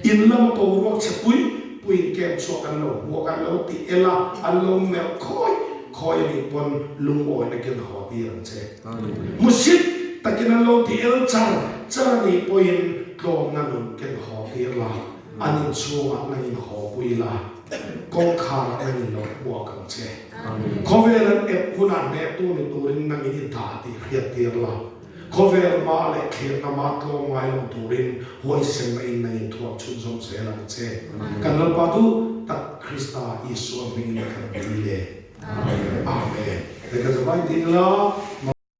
In lama boruak chhe pui puiin kem chhuak an lo hmuak an lo ti el a, an lo melh khawi khawi a nih pawn lungawi nakin haw tir ang che. Hmusit takin an lo ti el char char a nih pawhin tlawmna nun ken haw tir la, an inchhungah nangin haw pui la, kawngkharah nangin lo hmuak ang che. Khawvel an ep hunah hnehtu ni turin nangin i dah tih hriat tir la, khawvel hma leh thlirna hma tlawm ngai lo turin huaisenna in nangin thuam chhunzawm zel ang che. Kan Lalpa duh tak Krista Isua hmingin kan dil e. Amen. Lehkha zavai ding la.